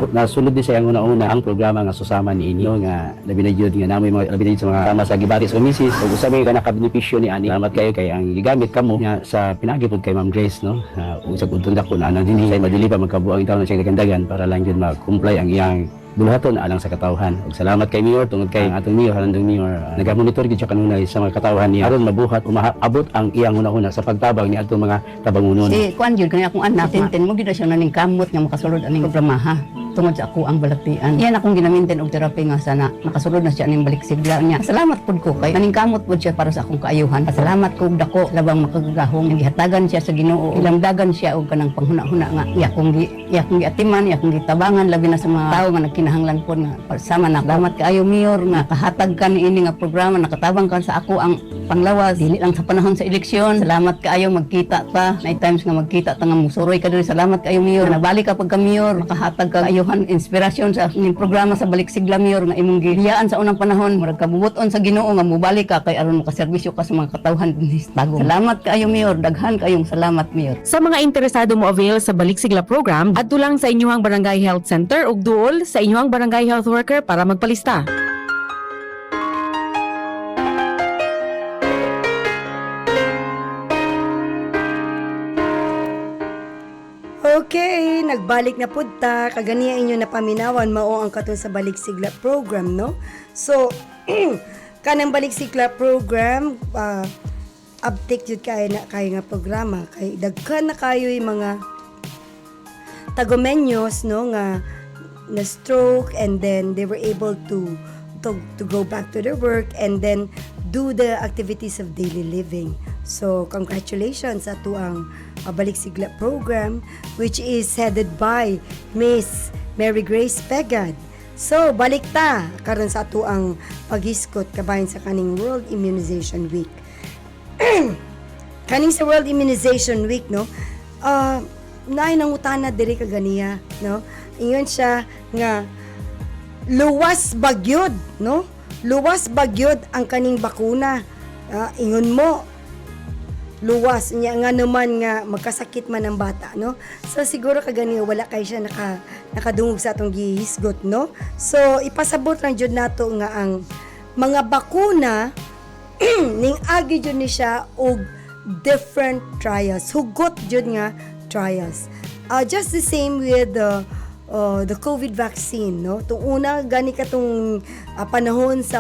J: nasulod din sa iyang una-una ang programa nga susama ni inyo nga labi na jud nga namoy mga labi na jud sa mga tama sa gibati sa misis ug usa may ka nakabenepisyo ni ani. Salamat kayo kay ang gigamit kamo nga sa pinagi pud kay Ma'am Grace, no, usag udtong dako na anang dinhi kay madili pa magkabuang taon siya dagandagan para lang jud ma-comply ang iyang buluhaton alang sa katawhan. Ug salamat kay Mayor tungod kay ang atong Mayor, halangdong Mayor, nagamonitor gyud siya kanunay sa mga katawhan niya aron mabuhat o maabot ang iyang hunahuna sa pagtabang ni atong mga tabangunon.
N: Si kuan jud kani akong anak, tintin mo gid na siya naning kamot nga makasulod aning programa ha. Tungod sa ako ang balatian. Yan akong ginaminten og therapy nga sana nakasulod na siya aning balik sigla niya. Salamat pud ko kay naning kamot pud siya para sa akong kaayuhan. Salamat ko og dako labang makagagahong gihatagan siya sa Ginoo. Ilamdagan siya og kanang panghuna-huna nga iya akong giatiman, iya akong gitabangan labi na sa mga tawo nga nagkinahanglan pod nga sama na. Salamat kaayo, Mayor, nga kahatag ka niini nga programa, nakatabang ka sa ako ang panglawas dili lang sa panahon sa eleksyon. Salamat kaayo, magkita ta. Nay times nga magkita ta nga musuroy ka diri. Salamat kaayo, Mayor. Nabalik ka pagka mayor, makahatag ka ayuhan inspirasyon sa ning programa sa Balik Sigla, Mayor, nga imong gihiyaan sa unang panahon. Murag kabubuton sa Ginoo nga mobalik ka kay aron makaserbisyo ka sa mga katawhan dinhi sa Tagum. Salamat kaayo, Mayor. Daghan kaayong salamat, Mayor.
C: Sa mga interesado mo avail sa Balik Sigla program, adto lang sa inyong barangay health center ug duol sa inyong barangay health worker para magpalista.
D: Okay, nagbalik na pud ta. Kaganiya inyo napaminawan mao ang katon sa Balik Sigla program, no? So, kanang Balik Sigla program, update jud kay na kayo nga programa kay daghan na kayo yung mga Tagumenyos, no, nga na stroke and then they were able to go back to their work and then do the activities of daily living. So congratulations sa atuang Balik Sigla program, which is headed by Miss Mary Grace Pegad. So balik ta karon sa atuang paghisgot kabahin sa kaning World Immunization Week. Kaning sa World Immunization Week, no, naay nangutana diri kaganiya, no? Ingon siya nga luwas bagyod, no? Luwas bagyod ang kaning bakuna. Ah, ingon mo luwas niya nga naman nga magkasakit man ang bata, no? So siguro kaganiya wala kay siya nakadungog sa atong gihisgot, no? So ipasabot lang jud nato nga ang mga bakuna ning agi jud ni siya og different trials, hugot jud nga trials, just the same with the COVID vaccine, no? Tung una gani katong panahon sa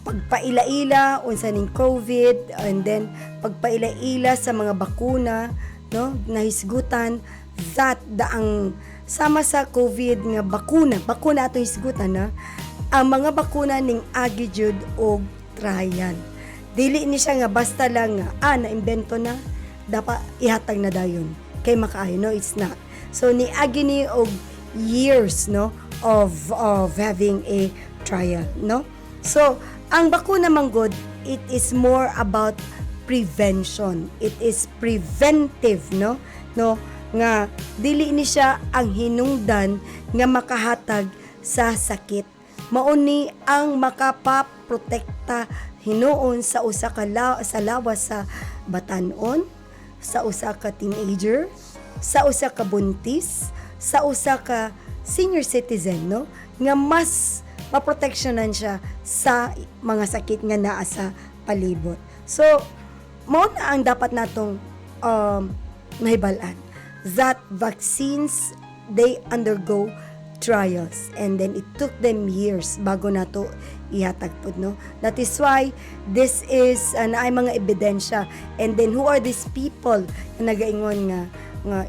D: pagpaila-ila unsa ning COVID and then pagpaila-ila sa mga bakuna, no, nahisgutan that daang sama sa COVID nga bakuna, bakuna ato hisgutan na ang mga bakuna ning agi jud og trial. Dili ni siya nga basta lang nga naimbento na, dapat ihatag na dayon kay makaayo. No, it's not. So ni agi ni og years, no, of having a trial, no? So ang bakuna man gud, it is more about prevention. It is preventive, no, nga dili ni siya ang hinungdan nga makahatag sa sakit. Mao ni ang makapaprotekta hinuon sa usa ka sa lawas sa batanon, sa usa ka teenager, sa usa ka buntis, sa usa ka senior citizen, no, nga mas maproteksyonan siya sa mga sakit nga naa sa palibot. So mao na ang dapat natong nahibal-an that vaccines, they undergo trials and then it took them years bago nato ihatag pod, no? That is why this is naay mga ebidensya. And then who are these people na nagaingon nga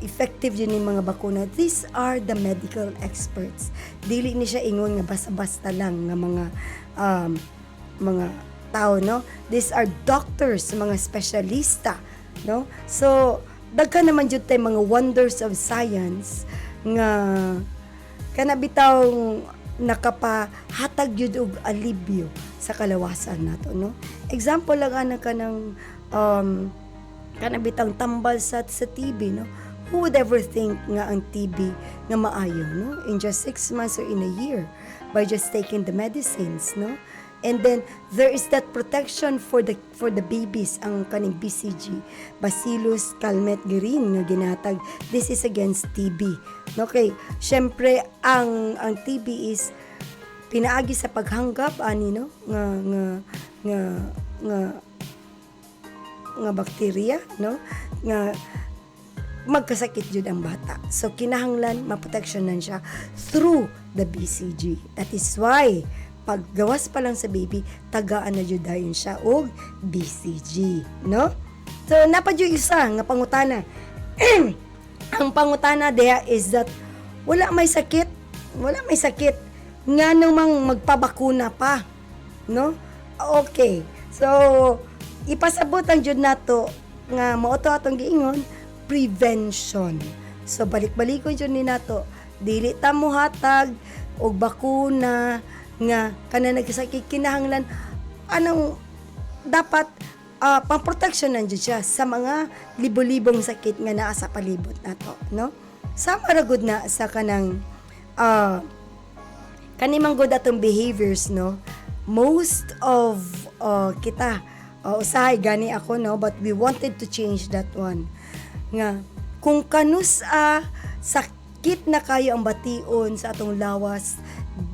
D: effective yun yung mga bakuna? These are the medical experts. Dili ni siya ingon nga basta-basta lang nga mga tao, no? These are doctors, mga espesyalista, no? So daghan naman jud tay mga wonders of science nga kana bitaw nakapahatag jud og alibyo sa kalawasan nato, no? Example lang ana kanang kana bitang tambal sa TB, no? Who would ever think nga ang TB nga maayo, no? In just 6 months or in a year by just taking the medicines, no? And then there is that protection for the babies, ang kaning BCG, Bacillus Calmette-Guerin, nga ginatag. This is against TB. Okay, syempre ang TB is pinaagi sa paghanggap ani, no, nga nga nga nga nga bakterya, no, nga magkasakit jud ang bata. So kinahanglan maproteksyonan siya through the BCG. That is why paggawas pa lang sa baby, tagaan na jud dayon siya og BCG, no? So naa pa jud isa nga pangutana. Ang pangutana diha is that wala may sakit, wala may sakit, nga namang magpabakuna pa, no? Okay. So ipasabot ang jud nato nga mao to atong giingon, prevention. So balik-balikon jud ni nato, dili ta mohatag og bakuna nga kana nagkasakit. Kinahanglan anong dapat pang-protection nandiyan siya sa mga libo-libong sakit nga naa sa palibot nato, no? Sama ra gud na sa kanang kani man gud atong behaviors, no? Most of kita, usahay gani ako, no, but we wanted to change that one nga kung kanus-a sakit na kayo ang bation sa atong lawas,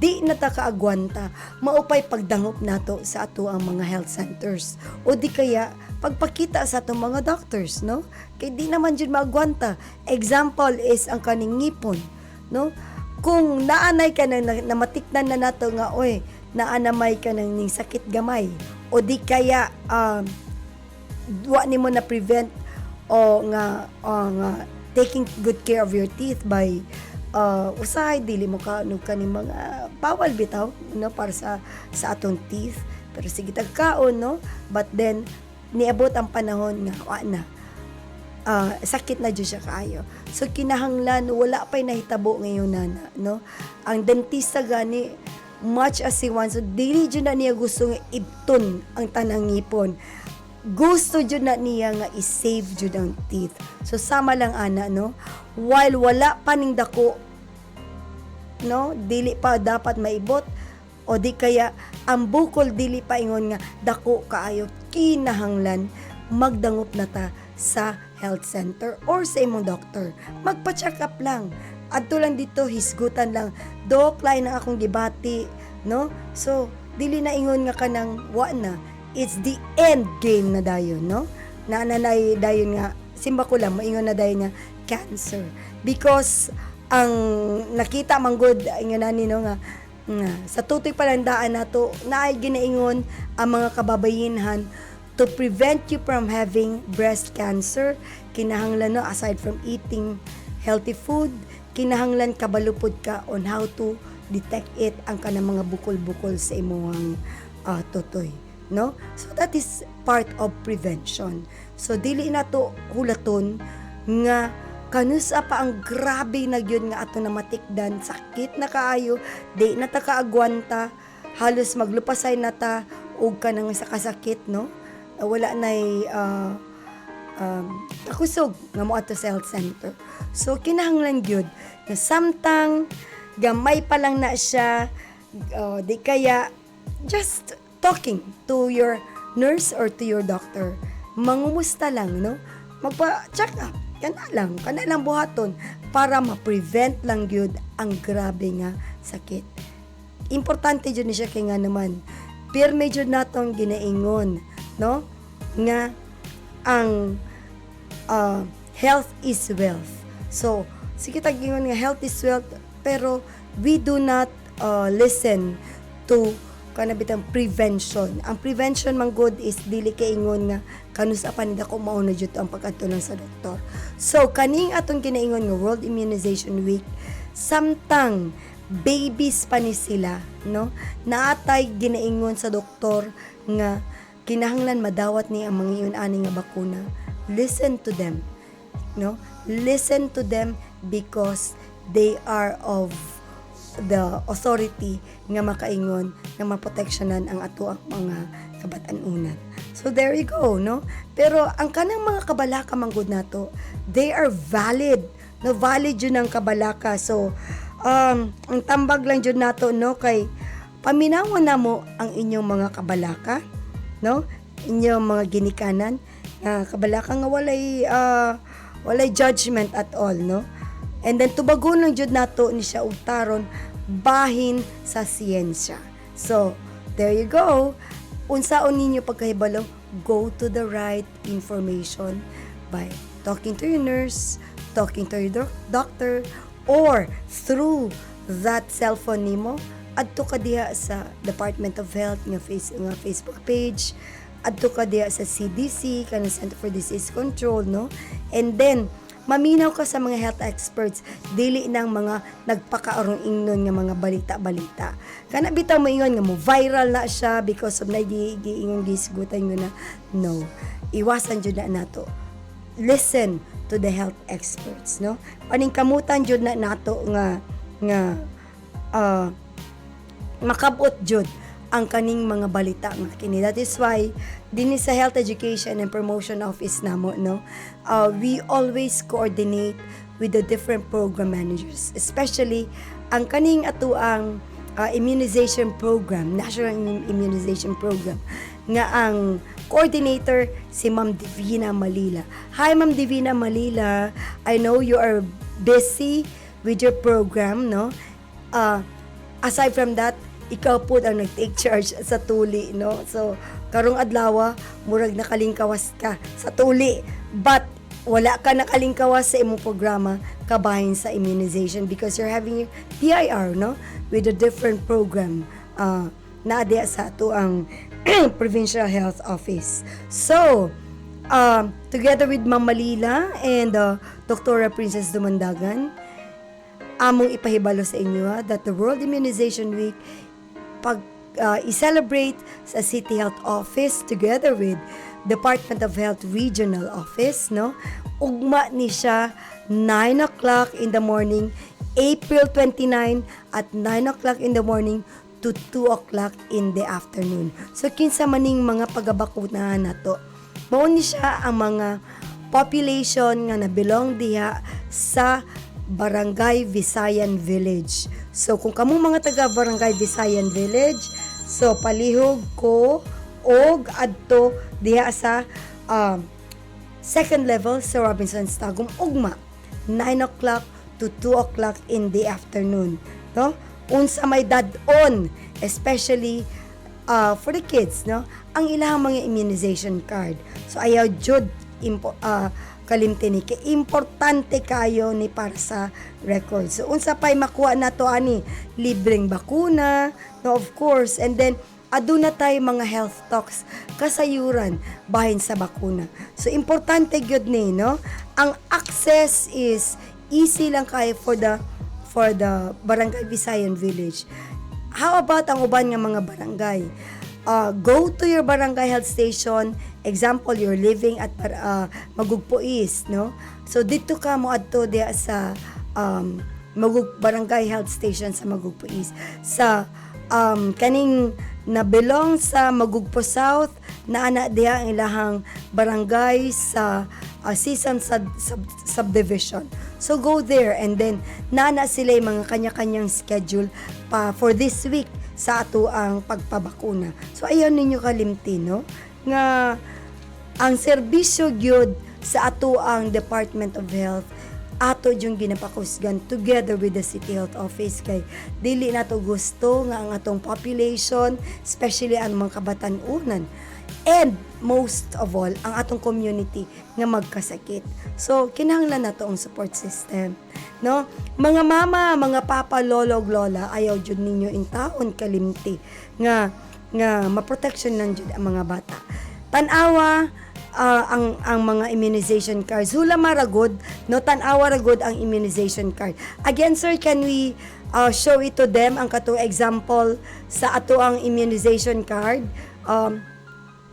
D: di na ta kaagwanta, mao pay pagdangop nato sa ato ang mga health centers o di kaya pagpakita sa atong mga doctors, no, kay di naman jud maagwanta. Example is ang kaning ngipon, no? Kung naanay ka na namatikdan na nato nga oy, naa na may ka nang ning sakit gamay o di kaya wa nimo na prevent o nga taking good care of your teeth by usahay dili mo ka ano kani mga bawal bitaw, no, para sa atong teeth, pero sige tagkaon, no? But then niabot ang panahon nga wa na, sakit na jud siya kaayo. So kinahanglan wala pa'y nahitabo ngayon nana, no? Ang dentista gani, much as he wants, so dili jud na niya gusto nga ibton ang tanang ngipon. Gusto jud na niya nga i-save jud ang teeth. So sama lang ana, no? While wala pa ning dako, no, dili pa dapat maibot o di kaya ang bukol dili pa ingon nga dako kaayo, kinahanglan magdangop na ta sa health center or sa imong doctor. Magpa-check up lang. Adto lang dito, hisgutan lang. "Dok, lain ang akong gibati," no? So, dili na ingon nga kanang wa na. It's the end game na dayon, no? Na nanay dayon nga simba ko lang maingon na dayon nga cancer. Because ang nakita man gud ingon nani, no, nga sa tutoy palandaan nato naay ginaingon ang mga kababayinhan to prevent you from having breast cancer, kinahanglan, no, aside from eating healthy food, kinahanglan kabalo pod ka on how to detect it, ang kanang mga bukol-bukol sa imong tutoy, no? So that is part of prevention. So dili na to hulaton nga kanusa pa ang grabe na gyud nga ato na matikdan, sakit na kaayo, di na ta kaagwanta, halos maglupasay na ta og kanang sa kasakit, no, wala nay kakusog nga moadto sa health center. So kinahanglan gyud nga samtang gamay pa lang na siya, di kaya just talking to your nurse or to your doctor, mangumusta lang, no, magpa check up kana lang buhaton para ma-prevent lang gyud ang grabe nga sakit. Importante jud ni siya kay nga naman pirme jud natong ginaingon, no, nga ang health is wealth. So sige tag ingon nga health is wealth, pero we do not listen to kana bitang prevention. Ang prevention man gud is dili kay ingon nga kanus-a pa ni dako, mao na jud ang pag-adto lang sa doktor. So kaning atong ginaingon nga World Immunization Week, samtang babies pa ni sila, no, naatay ginaingon sa doktor nga kinahanglan madawat ni ang mga ingon ani nga bakuna, listen to them, no? Listen to them because they are of the authority nga makaingon nga maproteksyonan ang ato ang mga kabatan-unan. So there you go, no? Pero ang kanang mga kabalaka manggod nato, they are valid. No, valid jud ang kabalaka. So ang tambag lang jud nato, no, kay paminawon namo ang inyong mga kabalaka, no? Inyong mga ginikanan nga kabalaka nga walay judgment at all, no? And then tubagon lang jud nato ni siya og taron bahin sa siyensya. So, there you go. Unsaon ninyo pagkahibalo, go to the right information by talking to your nurse, talking to your doctor, or through that cellphone nimo, adto ka diha sa Department of Health nga Facebook page, adto ka diha sa CDC, kanang Center for Disease Control, no? And then maminaw ka sa mga health experts, dili nang mga nagpakaarong ingnon nga mga balita-balita. Kana bitaw moingon nga mo viral na siya because of nagiingon gisgutan nga na, no. Iwasan jud na nato. Listen to the health experts, no? Paningkamutan jud na nato nga nga makabot jud ang kaning mga balita nga kini. That is why dinhi sa Health Education and Promotion Office namo, no, we always coordinate with the different program managers, especially ang kaning atuang immunization program, National Immunization Program, nga ang coordinator si Ma'am Divina Malila. Hi, Ma'am Divina Malila. I know you are busy with your program, no? Aside from that, ikaw po ang nag-take charge sa tuli, no? So, karong adlaw, murag nakalingkawas ka sa tuli. But wala ka nakalingkawas sa imong programa kabahin sa immunization because you're having your PIR, no? With a different program na diya sa atoang Provincial Health Office. So, together with Ma'am Malila and Dr. Princess Dumandagan, among ipahibalo sa inyo ha, that the World Immunization Week pag i-celebrate sa City Health Office together with Department of Health Regional Office, no? Ugma ni siya 9 o'clock in the morning, April 29 at 9 o'clock in the morning to 2 o'clock in the afternoon. So kinsa maning mga pagabakunahan nato? Mao ni siya ang mga population nga na-belong diha sa Barangay Visayan Village. So kung kamo mga taga Barangay Visayan Village, so palihog ko og adto diha sa second level sa Robinson's Tagum ugma 9 o'clock to 2 o'clock in the afternoon, no? Unsa may dad-on, especially for the kids, no, ang ilang mga immunization card. So ayaw jud kalimti ni kay importante kayo ni para sa record. So unsa pay makuha nato ani? Libreng bakuna, no, of course. And then aduna tayo mga health talks kasayuran bahin sa bakuna. So importante gyud ni, no? Ang access is easy lang kayo for the Barangay Visayan Village. How about ang uban nga mga barangay? Go to your barangay health station. Example, you're living at Magugpo East, no? So dito ka mo adto diha sa Magug Barangay Health Station sa Magugpo East. Sa kaning na belong sa Magugpo South, naa na diha ang ilahang barangay sa Season Subdivision. So go there and then naa na sila yung mga kanya-kanyang schedule pa for this week sa ato ang pagpabakuna. So ayaw ninyo kalimti, no, nga ang serbisyo gyud sa ato ang Department of Health ato yung ginapakusgan together with the City Health Office kay dili nato gusto nga ang atong population, especially ang mga kabatan-unan and most of all ang atong community nga magkasakit. So kinahanglan nato ang support system, no? Mga mama, mga papa, lolo ug lola, ayaw jud ninyo intawon kalimti nga nga maprotection lang jud ang mga bata. Tan-awa ang mga immunization cards. Hula maragod, no, tan-awa ragod ang immunization card. Again, sir, can we show it to them ang kato example sa ato ang immunization card?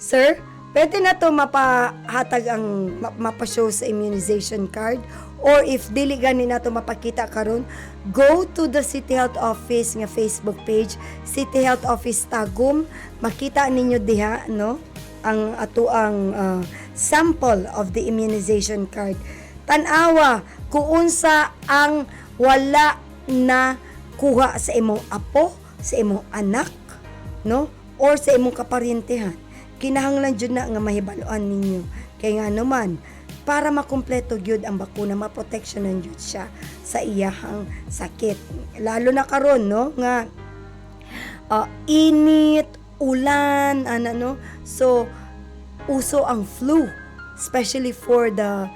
D: Sir, pwede na to mapahatag ang mapa-show sa immunization card, or if dili gani nato mapakita karon, go to the City Health Office nga Facebook page, City Health Office Tagum, makita ninyo diha, no? Ang atoang sample of the immunization card. Tan-awa kung unsa ang wala na kuha sa imong apo, sa imong anak, no? Or sa imong kaparentehan. Kinahanglan jud na nga mahibaloan ninyo. Kay nga naman, para makumpleto gyud ang bakuna, maproteksyonan gyud siya sa iyahang sakit. Lalo na karon, no, nga init, ulan, ano, no? So, uso ang flu, especially for the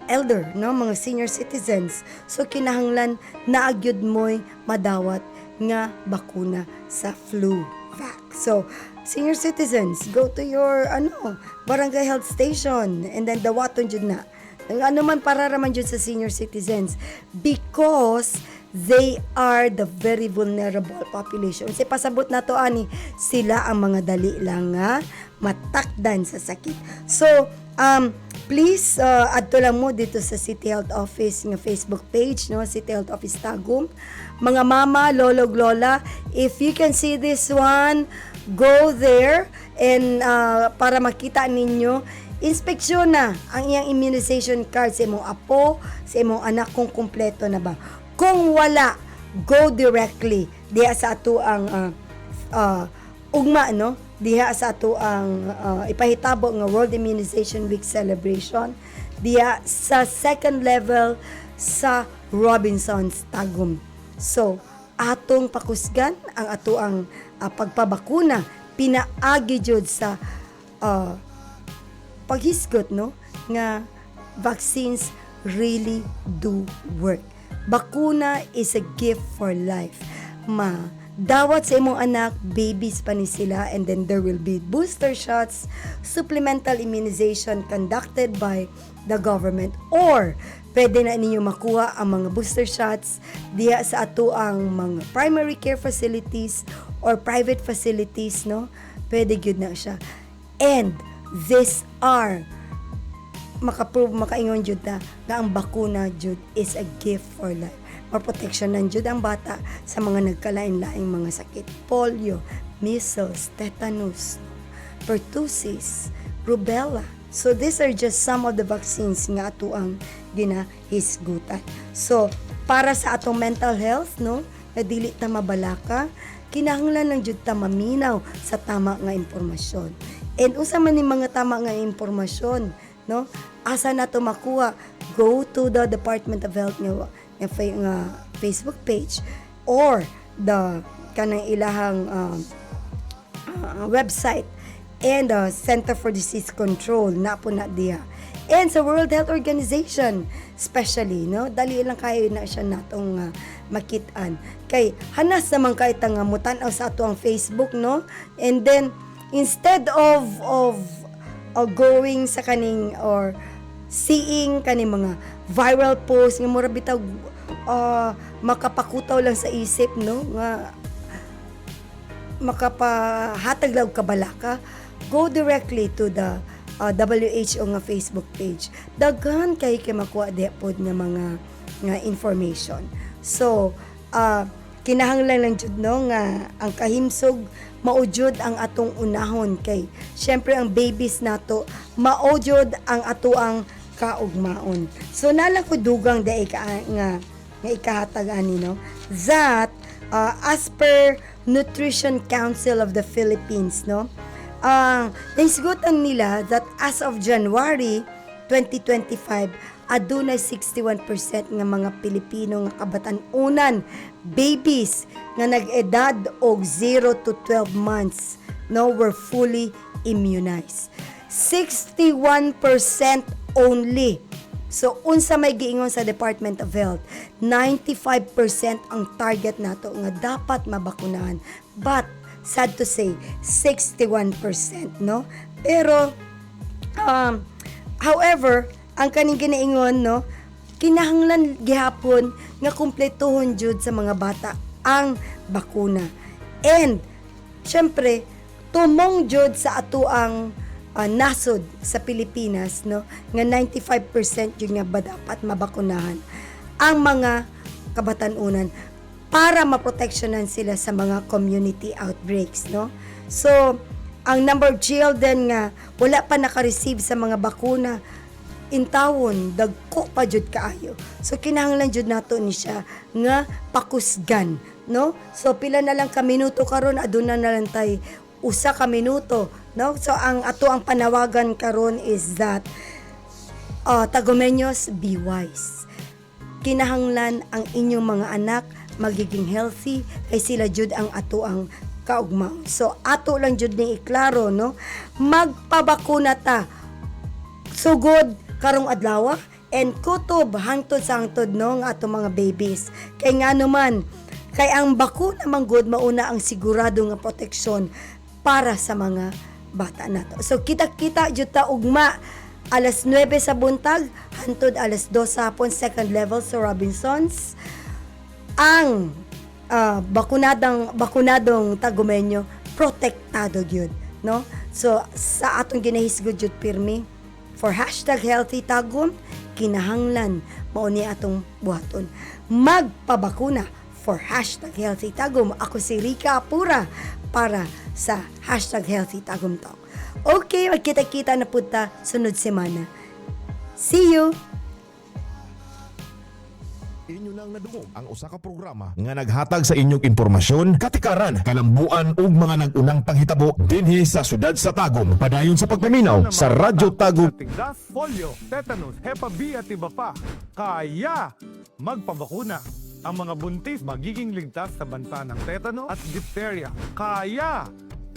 D: elder, no, mga senior citizens. So kinahanglan naa gyud mo'y madawat nga bakuna sa flu vac. So, senior citizens, go to your ano, barangay health station and then dawaton jud na. Ang ano man, para raman jud sa senior citizens because they are the very vulnerable population. Kasi pasabot na to ani, sila ang mga dali lang nga matakdan sa sakit. So, please adto lang mo dito sa City Health Office nga Facebook page, no, City Health Office Tagum. Mga mama, lolo, lola, if you can see this one, go there and para makita ninyo, inspeksyon na ang iyang immunization card sa imong apo, sa imong anak, kung kumpleto na ba. Kung wala, go directly diha sa ato ang ugma, no, diha sa ato ang ipahitabo nga World Immunization Week celebration diha sa second level sa Robinsons Tagum. So, atong pakusgan ang ato ang pagpabakuna pinaagi jud sa paghisgot, no, nga vaccines really do work. Bakuna is a gift for life. Ma dawat sa imong anak, babies pa ni sila, and then there will be booster shots, supplemental immunization conducted by the government, or pwede na ninyo makuha ang mga booster shots diha sa ato ang mga primary care facilities or private facilities, no? Pwede gyud na siya. And these are makaprove, makaingon jud na nga ang bakuna jud is a gift for life. Maproteksyonan jud ang bata sa mga nagkalain-laing mga sakit: polio, measles, tetanus, pertussis, rubella. So these are just some of the vaccines nga ato ang ginahisgutan. So para sa atong mental health, no, na dili ta mabalaka, kinahanglan lang jud ta maminaw sa tama nga impormasyon. And unsa man ni mga tama nga impormasyon, no? Asa na to makuha? Go to the Department of Health nga Facebook page or the kanang ilahang website and the Center for Disease Control na po na diha. And sa World Health Organization, especially, no? Dali lang kayo na siya natong makit-an. Kay hanas naman kay ta nga mutan-aw sa ato ang Facebook, no? And then instead of going sa kaning or seeing kaning mga viral posts nga mura bitaw makapakutaw lang sa isip, no, nga makapahatag lang og kabalaka, go directly to the WHO nga Facebook page. Daghan kay makuha diha pod nga mga nga information. So, kinahanglan lang jud, no, nga ang kahimsog mao jud ang atong unahon kay syempre ang babies nato mao jud ang ato ang kaugmaon. So nalang ko dugang dai ka nga nga ikahatag ani, no, that as per Nutrition Council of the Philippines, no, nahisgutan nila that as of January 2025, adunay 61% nga mga Pilipino nga kabatan-unan, babies nga nag-edad og 0 to 12 months, no, were fully immunized. 61% only. So unsa may giingon sa Department of Health, 95% ang target nato nga dapat mabakunahan. But sad to say, 61%, no? Pero however, ang kaning ginaingon, no, kinahanglan gihapon nga kumpletuhon jud sa mga bata ang bakuna. And syempre, tumong jud sa ato ang nasod sa Pilipinas, no, nga 95% jud nga ba dapat mabakunahan ang mga kabatan-unan para maproteksyonan sila sa mga community outbreaks, no? So, Ang number of children nga wala pa naka-receive sa mga bakuna intawon, dagko pa jud kaayo. So kinahanglan jud nato ni siya nga pakusgan, no? So pila na lang ka minuto karon, aduna na lang tay 1 ka minuto, no? So ang ato ang panawagan karon is that Tagumeños, be wise. Kinahanglan ang inyong mga anak magiging healthy kay sila jud ang ato ang kaugmaon. So ato lang jud ni iklaro, no? Magpabakuna ta sugod karong adlaw and kutob hangtod sa hangtod, no, nga ato mga babies. Kay ngano man, kay ang bakuna man gud mauna ang sigurado nga proteksyon para sa mga bata nato. So kita-kita jud ta ugma alas 9 sa buntag hantod alas 2 sa hapon, second level sa Robinsons. Ang bakunadang bakunadong Tagumeño, protektado gyud, no? So sa atong ginahisgod jud pirmi for #HealthyTagum, kinahanglan mao ni atong buhaton, magpabakuna for #HealthyTagum. Ako si Rica Apura para sa #HealthyTagum Talk. Okay, magkita-kita na pud ta sunod semana. See you!
O: Inyo nang nadungog ang usa ka programa nga naghatag sa inyong impormasyon, katikaran, kalambuan ug mga nag-unang panghitabo dinhi sa syudad sa Tagum. Padayon sa pagpaminaw sa Radyo Tagum.
P: Tigdas, polio, tetanus, hepa B at iba pa. Kaya magpabakuna. Ang mga buntis magiging ligtas sa banta ng tetano at diphtheria. Kaya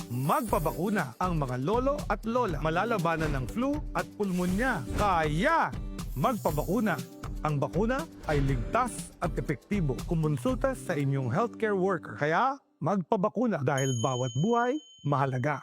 P: magpabakuna. Ang mga lolo at lola malalabanan ng flu at pulmonya. Kaya magpabakuna. Ang bakuna ay ligtas at epektibo. Kumonsulta sa inyong healthcare worker. Kaya magpabakuna dahil bawat buhay mahalaga.